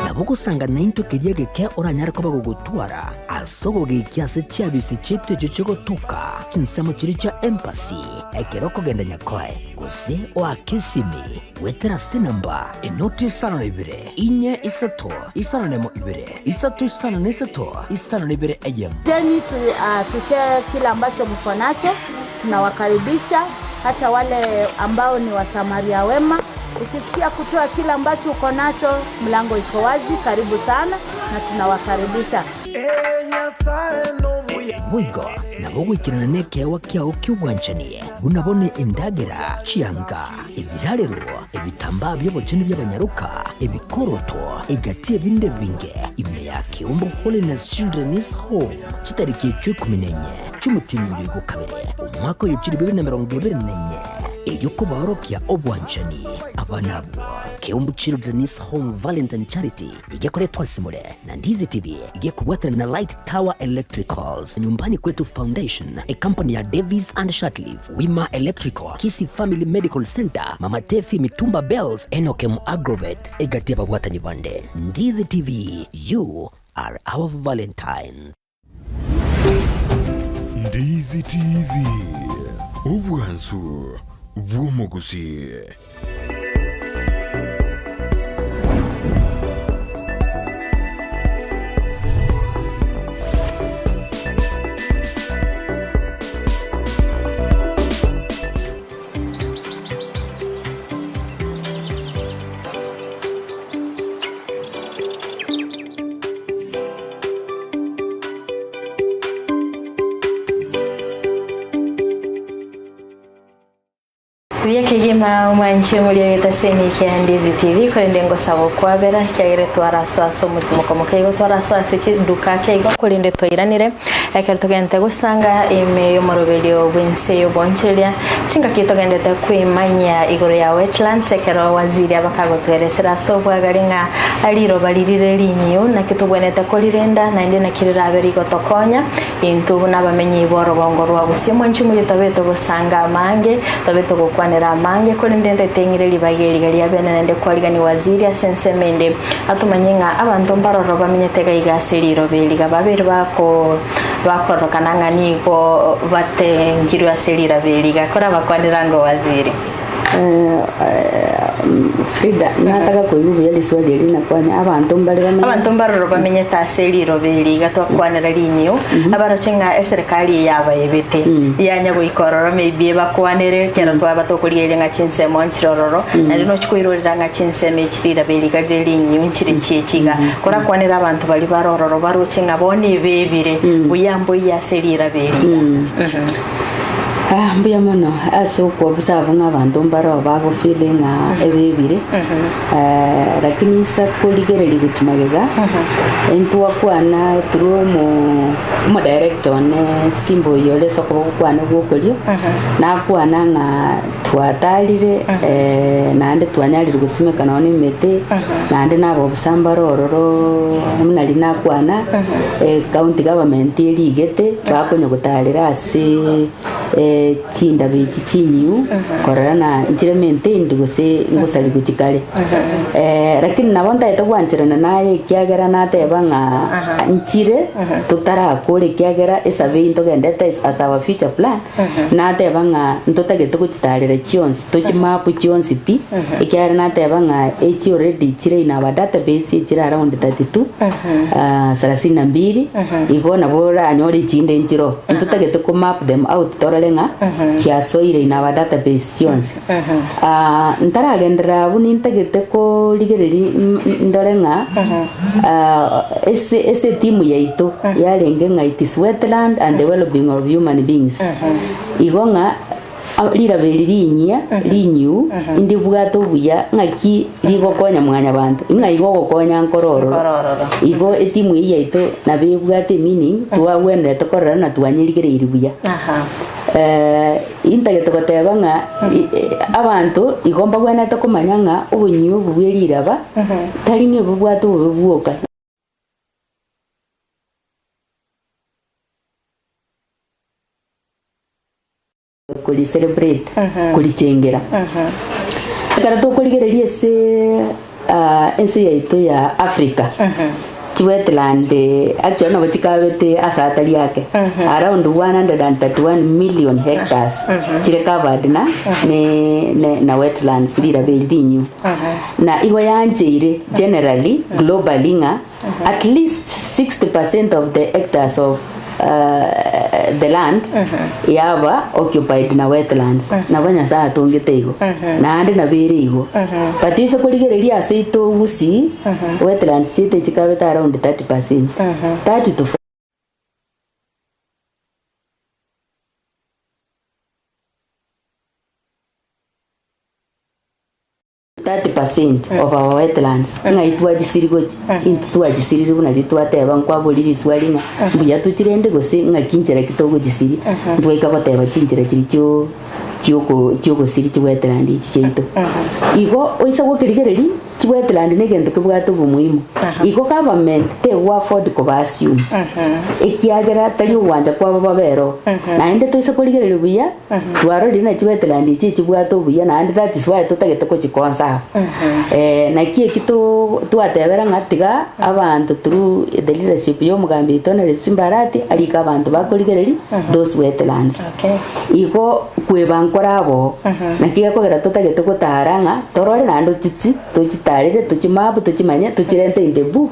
Nabo ogosanga naintwe keria egeke oranyare koba gogotwara ase ogogekia ase chiabisi chiaito echio chigotoka chinsemo chiria chia embassy ekero okogenda Nyakoe gose oake esimi goetera ase enamba enoti isano na ibere inye isato isano nemo ibere isato isano na isato isano na ibere eyemo. Jeni tu, uh, tushare kile ambacho mko nacho. Tunawakaribisha hata wale ambao ni wasamaria wema. Ukisikia kutoa kile ambacho uko nacho, mlango iko wazi. Karibu sana na tunawakaribisha. Boigo nabo ogoikerana nekeegwa kiao ki'obwanchani, buna bono endagera, chianga, ebirarero, ebitambaa bi'obochenu bi'abanyaroka, ebikoroto, egati ebinde ebinge, ime ya Keumbu Holiness Children's Home, chitariki echio ikomi na inye. chi'omotienyi oyo igo kabere, omwaka oyo 2024, erio kobaorokia obwanchani abana abwo. Keumbu Children's Home Valentine Charity igekoretwa ase more na Ndizi TV igekobwatana na Light Tower Electricals, Nyumbani Kwetu Foundation, ecompany ya Davis and Shatliff, Wima Electrical, Kisii Family Medical Centre, Mama Tefi Mitumba Bells, Enokem Agrovet, egati y'ababwatani bande. Ndizi TV, you are our Valentine. Ndizi TV, obwansu bw'omogusii. Buya kegima omwanchi omoria oyetaseni kia Ndizi TV korende ngosaba okwabera kiagere twarasoa ase omotimoko moke igo twarasoa ase chiduka ake igo korende twairanire ekero togenderete gosanga ime y'omoroberio bw'ense y'obonchereria chingaki togenderete kwemanyia igoro ya wetlands ekero waziri abakagotweresera ase obwagare ng'a riroba ririre rinyio naki tobwenerete korirenda naende naki rirabe rigotokonya Intwe buna abamenyi b'orogongo rwa Gusii mwanche omoyio tobe togosanga amange, tobe togokwanera amange, korende nteteng'ire ribaga eriga ria bene naende kwarigania waziri ase ensemo ende, atomanye ng'a abanto mbaroro bamenyete gaiga ase riroba eriga babere bako bakororokana ng'a nigo batengirwe ase riraba eriga. Korabakwanera ango waziri. Frida, nataka koigwa buya riswali eri nakwane, abanto mbare bamenyete. Abanto mbaroro bamenyete ase riroba eri iga twakwanera rinyio, abaroche ng'a eserekari eye yabaebete, yanya goika ororo maybe ebakwanere, ekero twaba tokorigereria ng'a chinsemo nchire ororo, naende nochi koirorera ng'a chinsemo echi riraba eri iga rire rinyio nchire chiachi iga. Korakwanere abanto baria bare ororo baroche ng'a bono ebebire, buya mboiyo ase riraba eri iga. Ah, mbuya mono ase okwobusa abwo ng'a abanto mbaro bagofeel ng'a ebebire Eh, lakini inse korigereria gochia magega intwakwana through omo omodirector one simba oyio ore ase okoboko kwane gwa okorio nakwana ng'a twatarire eh, naende twanyarire gosimeka nonye na emete naende na abaobusa mbare ororo buna riria nakwana ecounty government erigete bakonya gotarera ase chindabo echi chinyiu korora na nchire maintained gose ngosari gochia kare. Lakini nabo ntagete gwancherana naye ekiagera nateba ng'a nchire totarakora ekiagera esurvey ntogendete as our future plan. Nateba ng'a ntotagete gochitarera chionsi, tochimapu chionsi pi, ekiagera nateba ng'a echi already chire in our database echire around 32, thelathini na mbili, igo nabo oranyore echinde nchiroo. Ntotagete ko map them out torore ng'a chiasoire in our database chionsi. Ntaragenderera abwo nintagete korigereria ndore ng'a ase ase etimu yaito yarenge ng'a it is wetland and the wellbeing of human beings. Igo ng'a riraba eri rinyia rinyiu ndibwate obuya ng'aki rigokonya mwanyabanto, ng'a igo ogokonya nkore ororo. Igo etimu eyio yaito nabo ebwate emeaning twagwenerete korora na twanyerigereiri buya. Intagete goteba ng'a abanto igo mbagwenerete komanya ng'a obonyia obo bwe riraba tari ng'a ebobwate obobe bwoka. Kori celebrate, korichengera. Ekero tokorigereria ase ense yaito ya Africa. Chiwetland actually nabo chikabete ase atari ake around 131 million hectares chire covered na ne, ne, na wetlands riraba eri rinyu na igo yancheire generally globally ng'a at least 60% of the hectares of uh, the land yaba occupied na wetlands nabo nyasaye atongete igo naende nabo ere igo but ase korigereria ase ito gusii wetlands chiaito chikabete around 30%, 30 to 40. 30% of our wetlands ng'ai twachisiri gochi intwe twachisiriri buna riria twateba nkwaboria riswali ng'a mbuya tochirende gose ng'aki nchera ki togochisiria ntwaika goteba chinchera chiria chio chioko chiogosiria chiwetland echi chiaito. Igo oise gokerigereria chiwetland na egento kebwate obomuhimu igo government tego afford koba assume ekiagera tari ogwancha kwabo babe ero. Naende toise korigereria buya twarorire na chiwetland echi echibwate obuya naende that is why totagete kochiconserve. Naki eki to twatebera ng'a tiga abanto through the leadership ya omogambi oito Honourable Simba Arati arike abanto bakorigereria those wetlands. Igo kweba nkore aboo naki gekogera totagete gotara ng'a torore naende tochi tochitarere tochimapu tochimanye tochirente in the book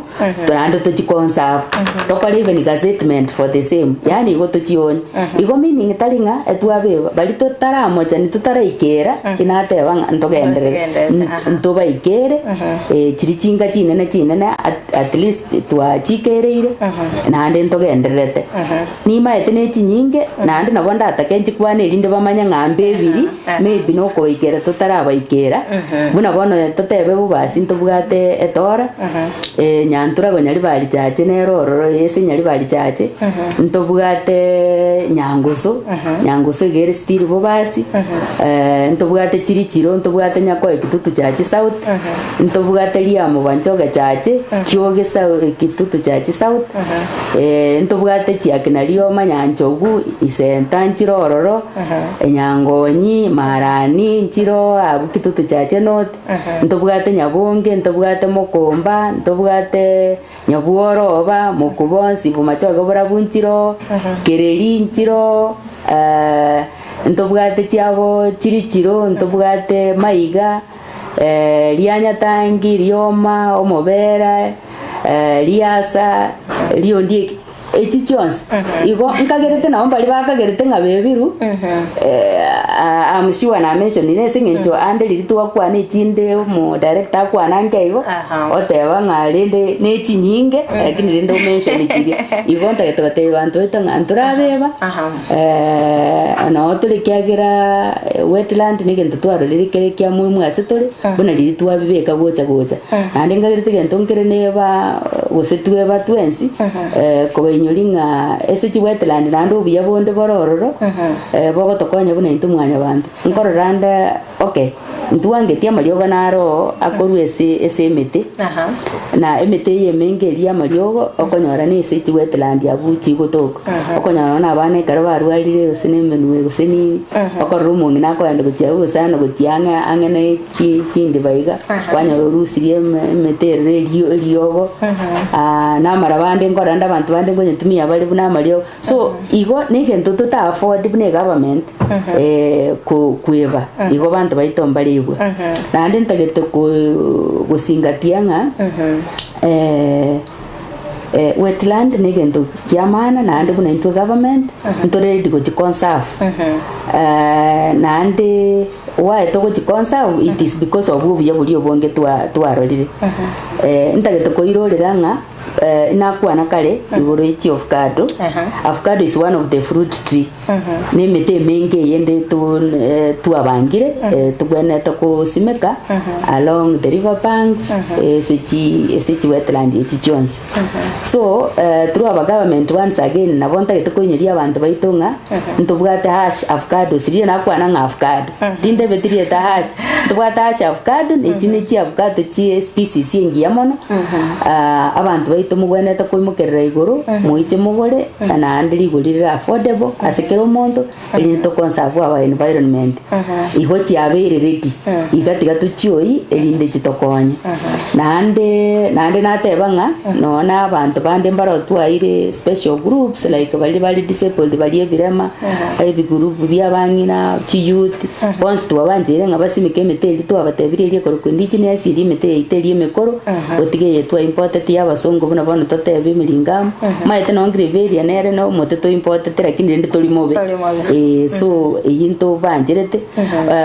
naende tochiconserve tokore even gazettement for the same yaani igo tochione. Igo meaning tari ng'a etwabeba baria totaramochani totaraikera inateba ng'a ntogenderere ntobaikere chiria chinga chinene chinene at at least twachikereire naende ntogendererete. Nimaete ne chinyinge naende nabo ndatake nchikwane erinde bamanye ng'a mbebiri maybe nokobaikera totarabaikera buna bono totebe bobasi ntobwate etora Nyantura Nyaribari Chache nere ororo ase Nyaribari Chache ntobwate Nyangusu Nyangusu iga ere still bobasi ntobwate Chirichiro ntobwate Nyakoe Kitutu Chache South ntobwate Riamoba Nchoge Chache Kioge South Kitutu Chache South ntobwate Chiakina Rioma Nyanchogu Isenta nchire ororo Nyangonyi Marani nchire abwo Kitutu Chache North Ntobwate Nyabonge, ntobwate Mokomba, ntobwate Nyabworoba, Mokubonsi, Bomachoge borabu nchiro, Kereri nchiro, ntobwate chiabo Chirichiro, ntobwate Maiga, Rianyatangi, Rioma, Omobera, Riasa, Riondieki. Echi chionsi igo nkagerete nabo mbaria bakagerete ng'a bebiru I'm sure na mentionire ase eng'encho ande riria twakwana echinde omo director akwana nke igo oteba ng'a rende ne echinyinge lakini rende o mention chiria. Igo ntagete gotebia banto baito ng'a ntorabeba noo tore ekiagera wetland na egento twarorire kere ekia muhimu ase tore buna riria twabibeka gocha gocha. Naende nkagerete egento nkere neba gose tweba twensi Kobainyori ng'a ase chiwetland naende obuya bonde bore ororo, bogotokonya buna intwe mwanyabanto. Nkorora nde okay, ntwangetie amariogo naro oo akorwa ase ase emete, na emete eye emenge eria y'amariogo, okonyora na ase chiwetland abwo chigotoka. Okonyora nonye na abana ekero barwarire gose na emenwa gose nini, okorora omong'ina akoenda gochia abwo gose ano gochia ang'e ang'e na chi chindiba iga, kwanyora orusirie eme emete eroro erio eriogo. Namaraba ande nkorora ande abanto bande nkonyetumia bare buna amariogo. So igo na egento tota afford buna egovernment ko kweba igo banto baito mbarebwe. Naende ntagete ko gosingatia ng'a wetland na egento kia maana naende buna intwe egovernment ntore ready gochi conserve. Naende Why togochi conserve it is because of obuya boria obonge twa twarorire. Ntagete koirorera ng'a nakwana kare igoro ye chiovacado, avocado is one of the fruit tree na emete emenge eyende to twabangire tobwenerete kosimeka along the river banks ase chi ase chiwetland echi chionsi. So through our government once again nabo ntagete koinyoria abanto baito ng'a ntobwate hash avocados riria nakwana ng'a avocado tintebeti rieta hash ntobwate hash avocado na echi ne chiavocado chie species engiya mono abanto baito mobwenerete koimokerera igoro moiche mogore naende rigori rire affordable ase kera omonto erinde to conserve our environment. Igo chiabeire ready iga tiga tochioyi erinde chitokonye. Naende naende nateba ng'a nonya na abanto bande mbaro twaire special groups like baria bare disabled baria ebirema, ebigurupu bia abang'ina, chiyouth, bonsi twabancheire ng'a basimeke emete eria twabatebirie eria ekorokwa indigenous eria emete yaito eria emekoro, gotiga eye twa importeti ya abasongo buna bono totebe emiringamu. Omanyete nonye Liberia nere na omote to importete lakini rende tori mobe. Tori mobe. Eh, so eyio ntobancherete.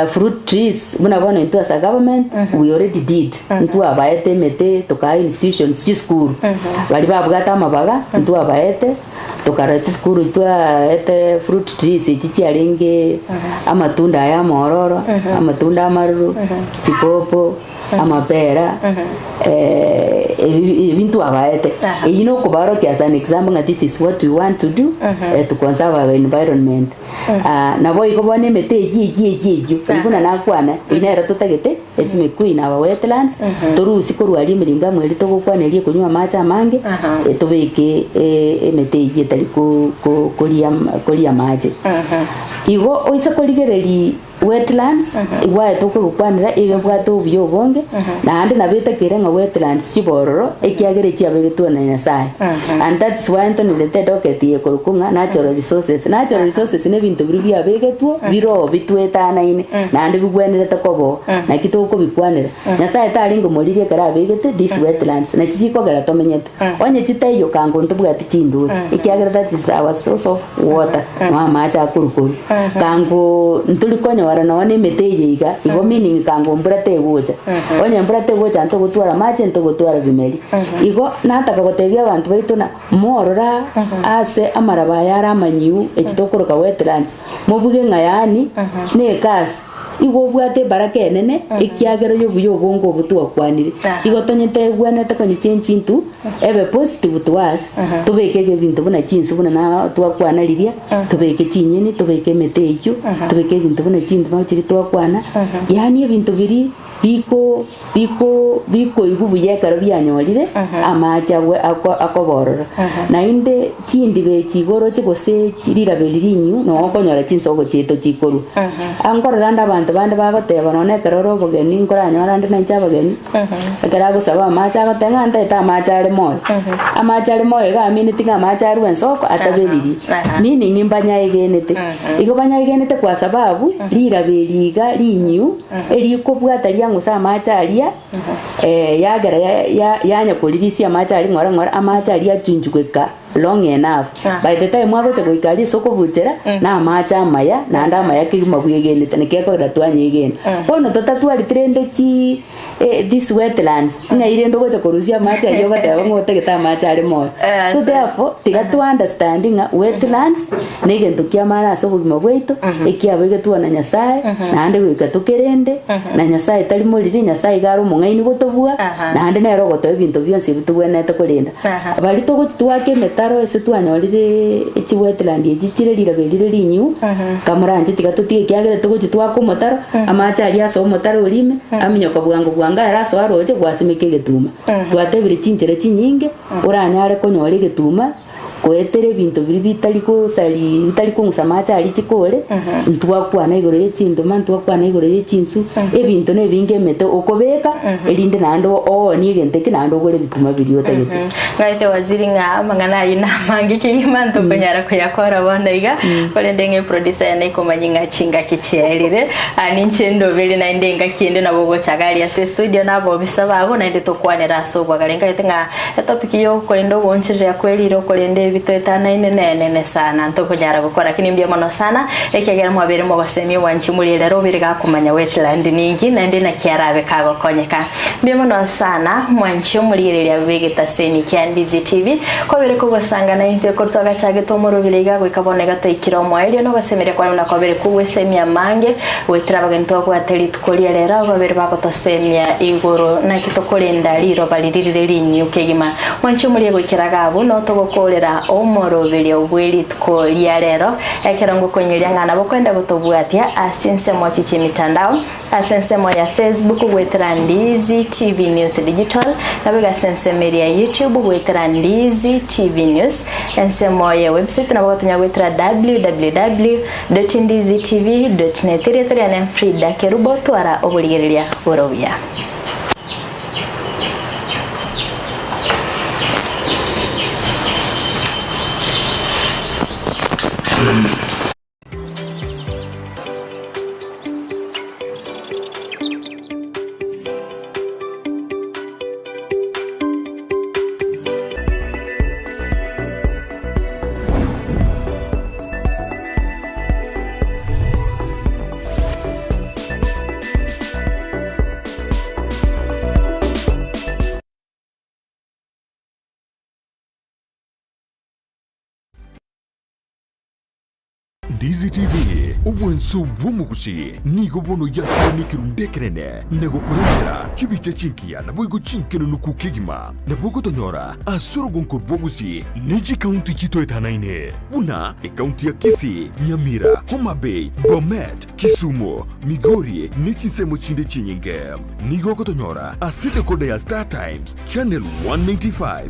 Fruit trees buna bono intwe as a government we already did. Ntwabaete emete tokaa institutions chisukuru. Baria babwate amabaga ntwabaete tokarora chisukuru twaete fruit trees echi chiarenge amatunda aya amororo, amatunda amaroro, chipopo. Amapera, ebi ebi ntwabaete. Eyio na okobaorokia as an example ng'a this is what we want to do, to conserve our environment. Naboigo bono emete eyio eyio eyio eyio, eyio buna nakwana, eyio nero totagete esimekwe in our wetlands, torusie korwa aria emiringamu eria togokwana eria ekonywa amache amange, tobeke emete eyio etari ko- ko- koria koria amache. Igo oise korigereria Wetlands, igwaete okogokwanera iga ebwate obuya obonge, naende nabo etakeire ng'a wetlands chibe ororo, ekiagera echiabegetwe na Nyasaye. And that's why ntonerete edocket eye korokwa ng'a natural resources. Natural resources na ebinto biria biabegetwe, biroo bitwetanaine, naende bigwenerete koba oo. Naki tokobikwanera. Nyasaye tarenge omoriri ekero abegete these wetlands, nachi chikogera tomenyete. Onye chitaiyo kango ntobwati chindoche, ekiagera that is our source of water, noo amache akorwa korwa. Kango ntori konyora nonye na emete eye iga, igo meaning kango mbura tegocha. Onye mbura tegocha ntogotwara amache ntogotwara bimeri. Igo nataka gotebia abanto baito ng'a morora ase amaraba aya are amanyiu echi tokoroka wetlands, mobuge ng'a yaani na ekasi. Igo obwate ebaraka enene, ekiagera y'obuya obonge obwo twakwanire. Igo tonyete konya change into ebe positive to us, tobeke ebinto buna chinsu buna na twakwana riria, tobeke chinyeni, tobeke emete eyio, tobeke ebinto buna chinduma chiria twakwana, yaani ebinto biria biko biko bikoigwa buya ekero bianyorire amache agwe ako akoba ororo. Naende chindiba echi igoro gose riraba eri rinywa noo okonyora chinsoko chiaito chikorwa. Nkorora ande abanto bande bagoteba nonye ekero ore obogeni nkoranyore ande nainche abageni, ekero agosaba amache agoteba ng'a ntaete amache are moyo. Amache are moyo iga amineti ng'a amache arwe ensoko ataberiri, meaning mbanyaegenete. Igo banyaegenete kwa sababu riraba eri iga rinywa. Erikobwata riang'usa amache aria, yagera yanya koririsia amache aria ng'ora ng'ora, amache aria achunchugeka long enough. By the time agocha goika aria ase okobuchera, na amache amaya, naende amaya kegima bwegenete, naki ekogera twanyegena. Bono totatwareti rende chi these wetlands, ng'ai rende ogocha korusia amache ayio ogoteba ng'a otagete amache are moyo. So therefore, tiga to understand ng'a wetlands. Negento ki'amara ase obogima bwaito, ekiabegetwe na Nyasae, naende goika tokerende, na Nyasae tari moriri, Nyasae iga are omong'aini gotobua, naende nere ogotoa ebinto bionsi ebi togwenerete korenda. Baria togochi twake emetaro ase twanyorire chiwetland echi chire riraba erire rinyiu, kamoranche tiga totige ekiagera togochi twaka omotaro, amache aria ase omotaro oria ime, aminyoka bwango bwango ere asoe aroche gwasimeka egetuma. Twatebire chinchera chinyinge, oranyare konyora egetuma. Goetera ebinto biria bitari gosari bitari kong'usa amache aria chikore, ntwakwana igoro ye chinduma, ntwakwana igoro ye chinsu, ebinto na ebinge emete okobeka, erinde naende oonie egento eke naende ogore ebituma biria otagete. Ng'aete waziri ng'a amang'ana ayio namange kegima ntokonyara koyakora bono iga, korende ng'a eproducer yane ekomanya ng'a chingaki chiaerire, ninche ndoberie naende engaki ende nabo ogocha iga aria ase estudio na abobisa bago naende tokwanere ase obwagare. Nkaete ng'a Etopic y'okorenda ogoonchoreria kwerire okorenda ebitoetanaine nenene sana ntokonyara gokora lakini mbuya mono sana ekiagera mwabeire mogosemia obwanchi morie rero obere gakomanya wetland ninki naende naki arabe kagokonyeka mbuya mono sana mwanchi omorigereria bw'egetaseni kia Ndizi TV kwabere kogosanga naintwe korwa twagachagete omorobire iga goika bono iga twaikire omoerio nogosemeria kwane buna kwabere kogwesemia amange goetera abageni twabwate rituko ria rero abo babere bagotosemia igoro naki tokorenda riroba riria rire rinyiu kegima. Mwanche omorie goikera iga abwo noo togokoorera omoroberio bwe rituko ria rero, ekero ngokonyeria ng'a nabo kwenda gotobwatia ase chinsemo echi chi'emitandao, ase ensemo ya Facebook goetera Ndizi TV News Digital, naboigo ase ensemo eria ya YouTube goetera Ndizi TV News, ensemo ya website nabo gotonya goetera www. Dotindizitv dot net Erieta riane Frida Kerubo twara oborigereria bore obuya. Ndizi TV, obwanso bw'omogusi, nigo bono yakire nekerundu ekenene na gokorentera chibicha chingiya naboigo chinkenenuku kegima. Nabo ogotonyora ase orogonko rw'obogusi ne chikaunti chitoetanaine buna ekaunti ya Kisii, Nyamira, Homa Bay, Bomet, Kisumu, Migori ne chinsemo chinde chinyinge. Nigo ogotonyora ase decoder ya Star Times, channel 195.